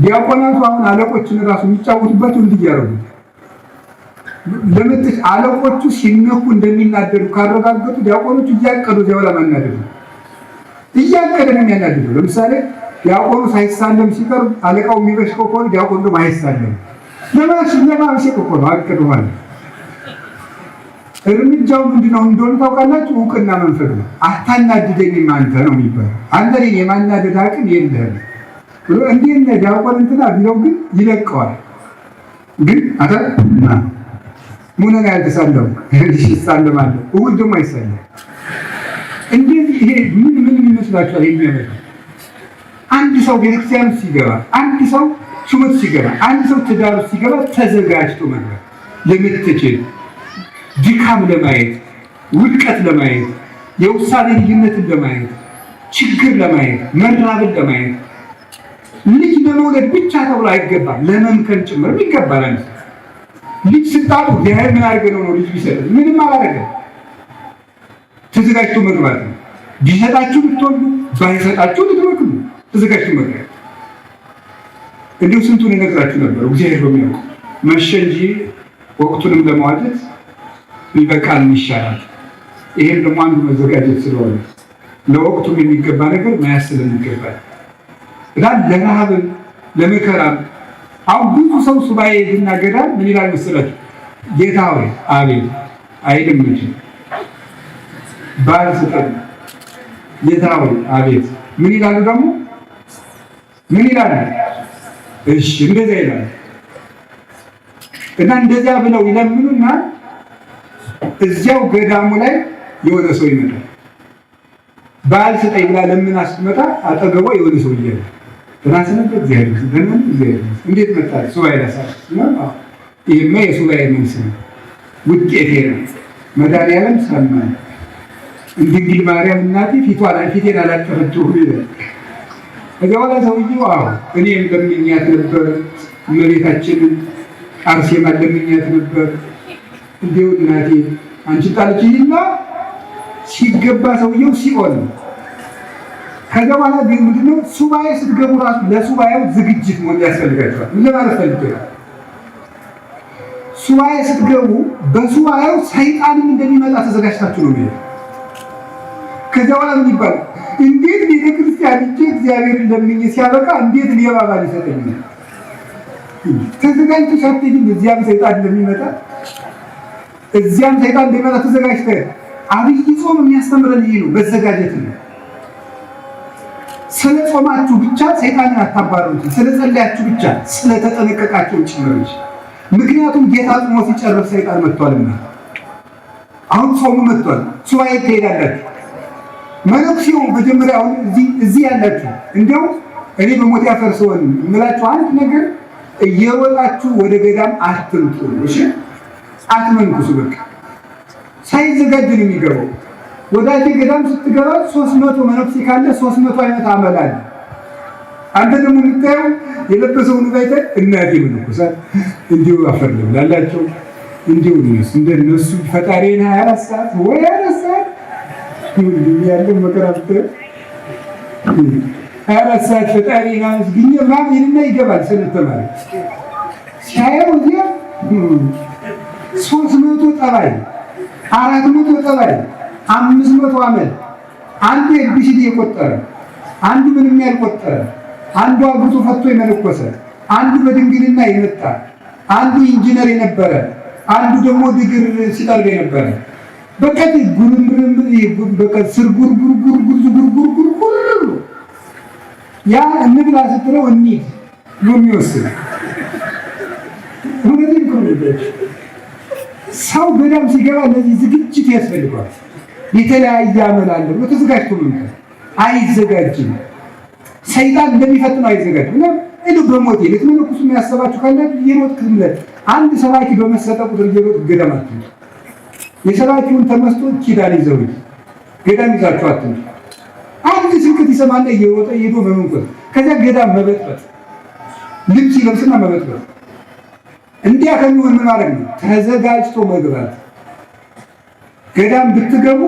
ዲያቆናቱ አሁን አለቆችን ራሱ የሚጫወቱባቸው እንዲህ እያደረጉት ለመተች አለቆቹ ሲነኩ እንደሚናደዱ ካረጋገጡ ዲያቆኖቹ እያቀዱ እዚያው ለማናደድ ነው፣ እያቀደ ነው የሚያናድደው። ለምሳሌ ዲያቆኑ ሳይሳለም ሲቀርብ አለቃው የሚበሽቀው ከሆነ ዲያቆኑ ደግሞ አይሳለም። ለማብሸቅ እኮ ነው አቅዱ ማለት። እርምጃው ምንድነው እንደሆነ ታውቃላችሁ? እውቅና መንፈግ ነው። አታናድደኝም አንተ ነው የሚባለው። አንተ እኔን የማናደድ አቅም የለህም ብሎ እንዴት ነህ ዲያቆን እንትና ቢለው ግን ይለቀዋል። ግን አተ ና ሙነን ያልተሳለው እሺ ይሳለማለሁ፣ እሑድ ደግሞ አይሳለም። እንዴት ይሄ ምን ምን ይመስላችኋል የሚያመጣው? አንድ ሰው ቤተክርስቲያን ሲገባ፣ አንድ ሰው ሹመት ሲገባ፣ አንድ ሰው ትዳር ሲገባ ተዘጋጅቶ መግባት ለመተቸት፣ ድካም ለማየት፣ ውድቀት ለማየት፣ የውሳኔ ልዩነትን ለማየት፣ ችግር ለማየት፣ መራብን ለማየት፣ ልጅ ለመውለድ ብቻ ተብሎ አይገባም፣ ለመምከን ጭምርም ይገባል። አንድ ልጅ ስታጡ እግዚአብሔር ምን አድርገህ ነው ልጅ ቢሰጥ? ምንም አላደረገም። ተዘጋጅቶ መግባት ነው። ቢሰጣችሁ ልትወልዱ፣ ባይሰጣችሁ ልትመክኑ፣ ተዘጋጅቶ መግባት። እንዲሁ ስንቱን እነግራችሁ ነበር። እግዚአብሔር በሚያውቀው መሸ እንጂ ወቅቱንም ለመዋጀት ይበቃል፣ ይሻላል። ይሄም ደግሞ አንዱ መዘጋጀት ስለሆነ ለወቅቱም የሚገባ ነገር መያዝ ስለሚገባል እና ለረሃብም ለመከራም አሁን ብዙ ሰው ሱባኤ ሄድና ገዳም ምን ይላል መሰላችሁ? ጌታ ሆይ አቤት አይልም እንጂ ባል ስጠን፣ ጌታ ሆይ አቤት። ምን ይላሉ ደግሞ? ምን ይላሉ? እሺ እንደዚያ ይላሉ። እና እንደዚያ ብለው ይለምኑና እዚያው ገዳሙ ላይ የሆነ ሰው ይመጣል። ባል ስጠኝ ብላ ለምና ስትመጣ አጠገቧ የሆነ ሰው እያለ ትናንት ነበር፣ እግዚአብሔር ይመስገን፣ እግዚአብሔር ይመስገን። እንዴት መጣ? ሱባኤ ላሳል። ይሄማ የሱባኤ መልስ ነው፣ ውጤቴ ነው። መድኃኒዓለም ሰማኝ፣ ድንግል ማርያም እናቴ ፊቴን አላጠፈችውም ይላል። ከዚያ በኋላ ሰውዬው አዎ እኔም ለምኛት ነበር፣ እመቤታችንን አርሴማን ለምኛት ነበር፣ እንዲሁ እናቴ አንቺ ጣለችኝና ሲገባ ሰውየው ሲኦል ነው። ከዛ በኋላ ግን ምንድነው ሱባኤ ስትገቡ ራሱ ለሱባኤው ዝግጅት መሆን ያስፈልጋቸዋል። ምን ለማለት ፈልጌ ነው? ሱባኤ ስትገቡ በሱባኤው ሰይጣንም እንደሚመጣ ተዘጋጅታችሁ ነው የሚሄድ። ከዚያ በኋላ ምን ይባላል? እንዴት ቤተክርስቲያን ሄጄ እግዚአብሔርን ለምኜ ሲያበቃ እንዴት ሌባ ባል ይሰጠኛል? ተዘጋጅተሽ አትሄጂም። እዚያም ሰይጣን እንደሚመጣ እዚያም ሰይጣን እንደሚመጣ ተዘጋጅተህ። አብይ ጾም የሚያስተምረን ይሄ ነው፣ መዘጋጀት ነው። ስለ ጾማችሁ ብቻ ሰይጣንን አታባርሩት፣ ስለ ጸለያችሁ ብቻ ስለተጠነቀቃችሁ ጭምር እንጂ። ምክንያቱም ጌታ ጾሞ ሲጨርስ ሰይጣን መጥቷልና፣ አሁን ጾሙ መጥቷል። ሱባኤ ትሄዳላችሁ። መነኩሴው መጀመሪያ አሁን እዚህ ያላችሁ እንደው እኔ በሞት ያፈርሰውን የምላችሁ አንድ ነገር እየሮጣችሁ ወደ ገዳም አትምጡ። እሺ አትመንኩሱ። በቃ ሳይዘጋጅ ነው የሚገባው። ወዳጄ ገዳም ስትገባ 300 መነኩሴ ካለ 300 አይነት አመል አለ። አንተ ደግሞ የምታየው የለበሰውን ባይተ እናቴ መነኮሳት እንዲሁ አፈር ልብላላቸው እንዲሁ እነሱ እንደነሱ ፈጣሪን 24 ሰዓት ወይ 24 ሰዓት ያለው መከራ ብታየው 24 ሰዓት ፈጣሪን አመስግኜ ምናምን ይልና ይገባል። ሰንበት ተማሪ ሲያየው እዚያ 300 ጠባይ፣ 400 ጠባይ፣ 500 አመል፣ አንዱ ABCD የቆጠረ፣ አንዱ ምንም ያልቆጠረ፣ አንዱ አግብቶ ፈቶ የመነኮሰ፣ አንዱ በድንግልና የመጣ፣ አንዱ ኢንጂነር የነበረ፣ አንዱ ደግሞ ድግር ሲጠርግ የነበረ፣ በቃ ጉርምርም በቃ ስር ጉርጉር ጉርጉር ጉርጉር ጉርጉር ያ እንብላ ስትለው እንሂድ ነው የሚወስድ። እውነቴን እኮ ነው። ሰው ገዳም ሲገባ ለዚህ ዝግጅት ያስፈልገዋል። የተለያየ አመል አለ ብሎ ተዘጋጅቶ መምጣት አይዘጋጅም። ሰይጣን እንደሚፈጥነው አይዘጋጅም። እና እንደው በሞቴ ልትመነኩሱ የሚያሰባችሁ ካላችሁ እየሮጥክ ዝም ብለህ አንድ ሰባኪ በመሰጠ ቁጥር እየሮጥክ ገዳም አትሂድ። የሰባኪውን ተመስጦ ኪዳን ይዘው ገዳም ይዛችሁ አትምጡ። አንድ ስብከት ይሰማና እየሮጠ ሄዶ መመንኮስ፣ ከዚያ ገዳም መበጥበጥ፣ ልብስ ይለብስና መበጥበጥ። እንዲያ ከሚሆን ምን ማድረግ ነው? ተዘጋጅቶ መግባት። ገዳም ብትገቡ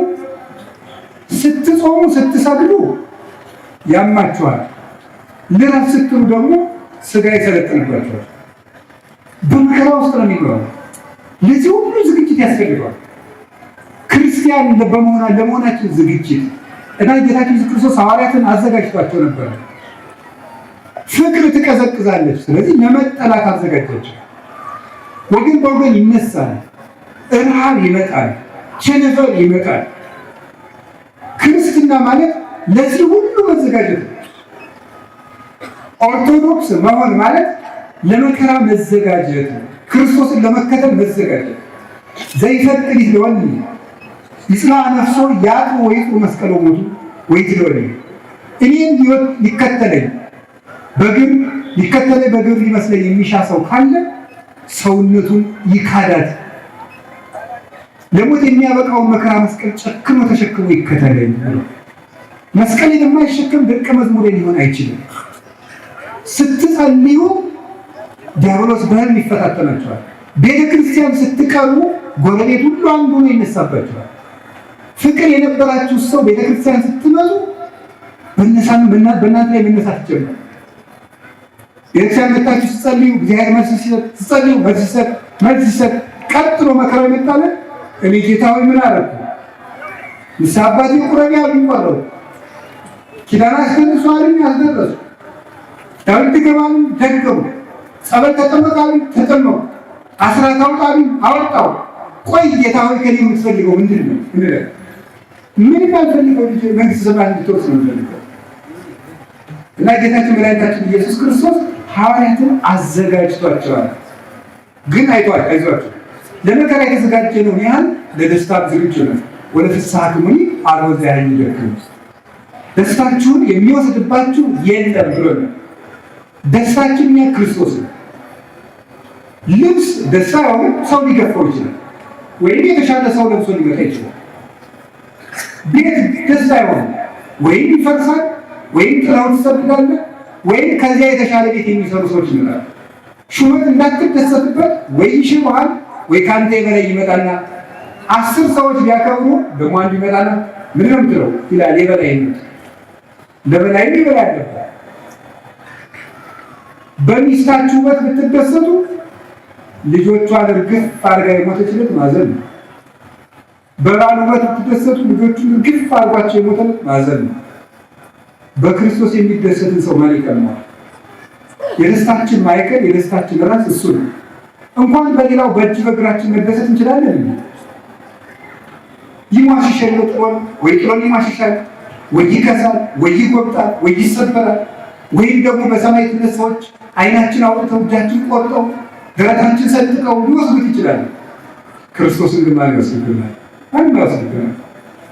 ስትጾሙ ስትሰግዱ ያማችኋል። ልረፍ ስትሉ ደግሞ ስጋ ይሰለጥንባችኋል። በመከራ ውስጥ ነው የሚገባው። ለዚህ ሁሉ ዝግጅት ያስፈልገዋል። ክርስቲያን ለመሆናችን ዝግጅት እና ጌታችን ኢየሱስ ክርስቶስ ሐዋርያትን አዘጋጅቷቸው ነበር። ፍቅር ትቀዘቅዛለች። ስለዚህ ለመጠላት አዘጋጃቸው። ወገን በወገን ይነሳል፣ ረሃብ ይመጣል፣ ቸነፈር ይመጣል። ክርስትና ማለት ለዚህ ሁሉ መዘጋጀት ነው። ኦርቶዶክስ መሆን ማለት ለመከራ መዘጋጀት ነው። ክርስቶስን ለመከተል መዘጋጀት። ዘይፈቅድ ይትለወኒ ይጽና ነፍሶ ያጡ ወይጡ መስቀለ ሞቱ ወይትለወኒ፣ እኔን ሊከተለኝ በግር ሊከተለኝ በግር ሊመስለኝ የሚሻ ሰው ካለ ሰውነቱን ይካዳት፣ ለሞት የሚያበቃውን መከራ መስቀል ጨክኖ ተሸክሞ ይከተለኝ። መስቀልን የማይሸከም ደቀ መዝሙሬ ሊሆን አይችልም። ስትጸልዩ ዲያብሎስ በህልም ይፈታተናቸዋል። ቤተ ክርስቲያን ስትቀርቡ ጎረቤት ሁሉ አንዱ ነው ይነሳባቸዋል። ፍቅር የነበራችሁ ሰው ቤተ ክርስቲያን ስትመጡ በእናንተ ላይ መነሳት ይጀምራል። ቤተክርስቲያን መጣችሁ ስትጸልዩ እግዚአብሔር መልስ ሲሰጥ፣ ስትጸልዩ መልስ ሲሰጥ፣ መልስ ሲሰጥ፣ ቀጥሎ መከራ ይመጣል። እኔ ጌታ ሆይ ምን አደረኩ? ንስሐ አባቴ ቁረቢ አሉኝ፣ ቆረቡ። ኪዳን አስደርሱ አሉኝ፣ አስደረሱ። ዳዊት ድገም አሉኝ፣ ደገሙ። ጸበል ተጠመቅ አሉኝ፣ ተጠመቁ። አስራት አውጣ አሉኝ፣ አወጣሁ። ቆይ ጌታ ሆይ ከእኔ የምትፈልገው ምንድን ነው? ምንም አልፈልገው ልጄ፣ መንግሥተ ሰማያት እንድትወርስ ነው የምፈልገው። እና ጌታችን መድኃኒታችን ኢየሱስ ክርስቶስ ሐዋርያትን አዘጋጅቷቸዋል። ግን አይቷል፣ አይዟቸው ለመከራ የተዘጋጀ ነው ያህል ለደስታ ዝግጁ ነው። ወደ ፍስሐ ክሙኒ አልቦ ዘያኝደክሙ፣ ደስታችሁን የሚወስድባችሁ የለም ብሎናል። ደስታችን እኛ ክርስቶስ ነው። ልብስ ደስታ አይሆንም፣ ሰው ሊገፋው ይችላል፣ ወይም የተሻለ ሰው ለብሶ ሊመጣ ይችላል። ቤት ደስታ አይሆንም፣ ወይም ይፈርሳል፣ ወይም ጥላውን ትሰድዳለህ፣ ወይም ከዚያ የተሻለ ቤት የሚሰሩ ሰዎች ይመጣሉ። ሹመት እንዳትደሰትበት ወይ ይሽሩሃል፣ ወይ ከአንተ የበላይ ይመጣና 10 ሰዎች ቢያከብሩ ደግሞ አንዱ ይመጣና ምን ነው የምትለው ይላል። የበላይነት ለበላይም የበላይ አለበት። በሚስታችሁ ውበት ብትደሰቱ ልጆቿን እርግፍ አድርጋ የሞተችለት ማዘን ነው። በባል ውበት ብትደሰቱ ልጆቹን እርግፍ አድርጓቸው የሞተለት ማዘን ነው። በክርስቶስ የሚደሰትን ሰው ማን ይቀማዋል? የደስታችን ማዕከል የደስታችን ራስ እሱ ነው። እንኳን በሌላው በእጅ በእግራችን መደሰት እንችላለን። ይሟሽሻል፣ ጥሎን ወይ ጥሎን ይሟሽሻል፣ ወይ ይከሳል፣ ወይ ይጎብጣል፣ ወይ ይሰበራል፣ ወይም ደግሞ በሰማዕትነት ሰዎች ዓይናችን አውጥተው እጃችን ቆርጠው ደረታችን ሰንጥቀው ሊወስዱት ይችላሉ። ክርስቶስን ግን ማን ይወስድብናል? ማንም አይወስድብናል።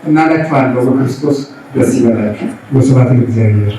እና እላችኋለሁ በክርስቶስ ደስ ይበላችሁ። ወስብሐት ለእግዚአብሔር።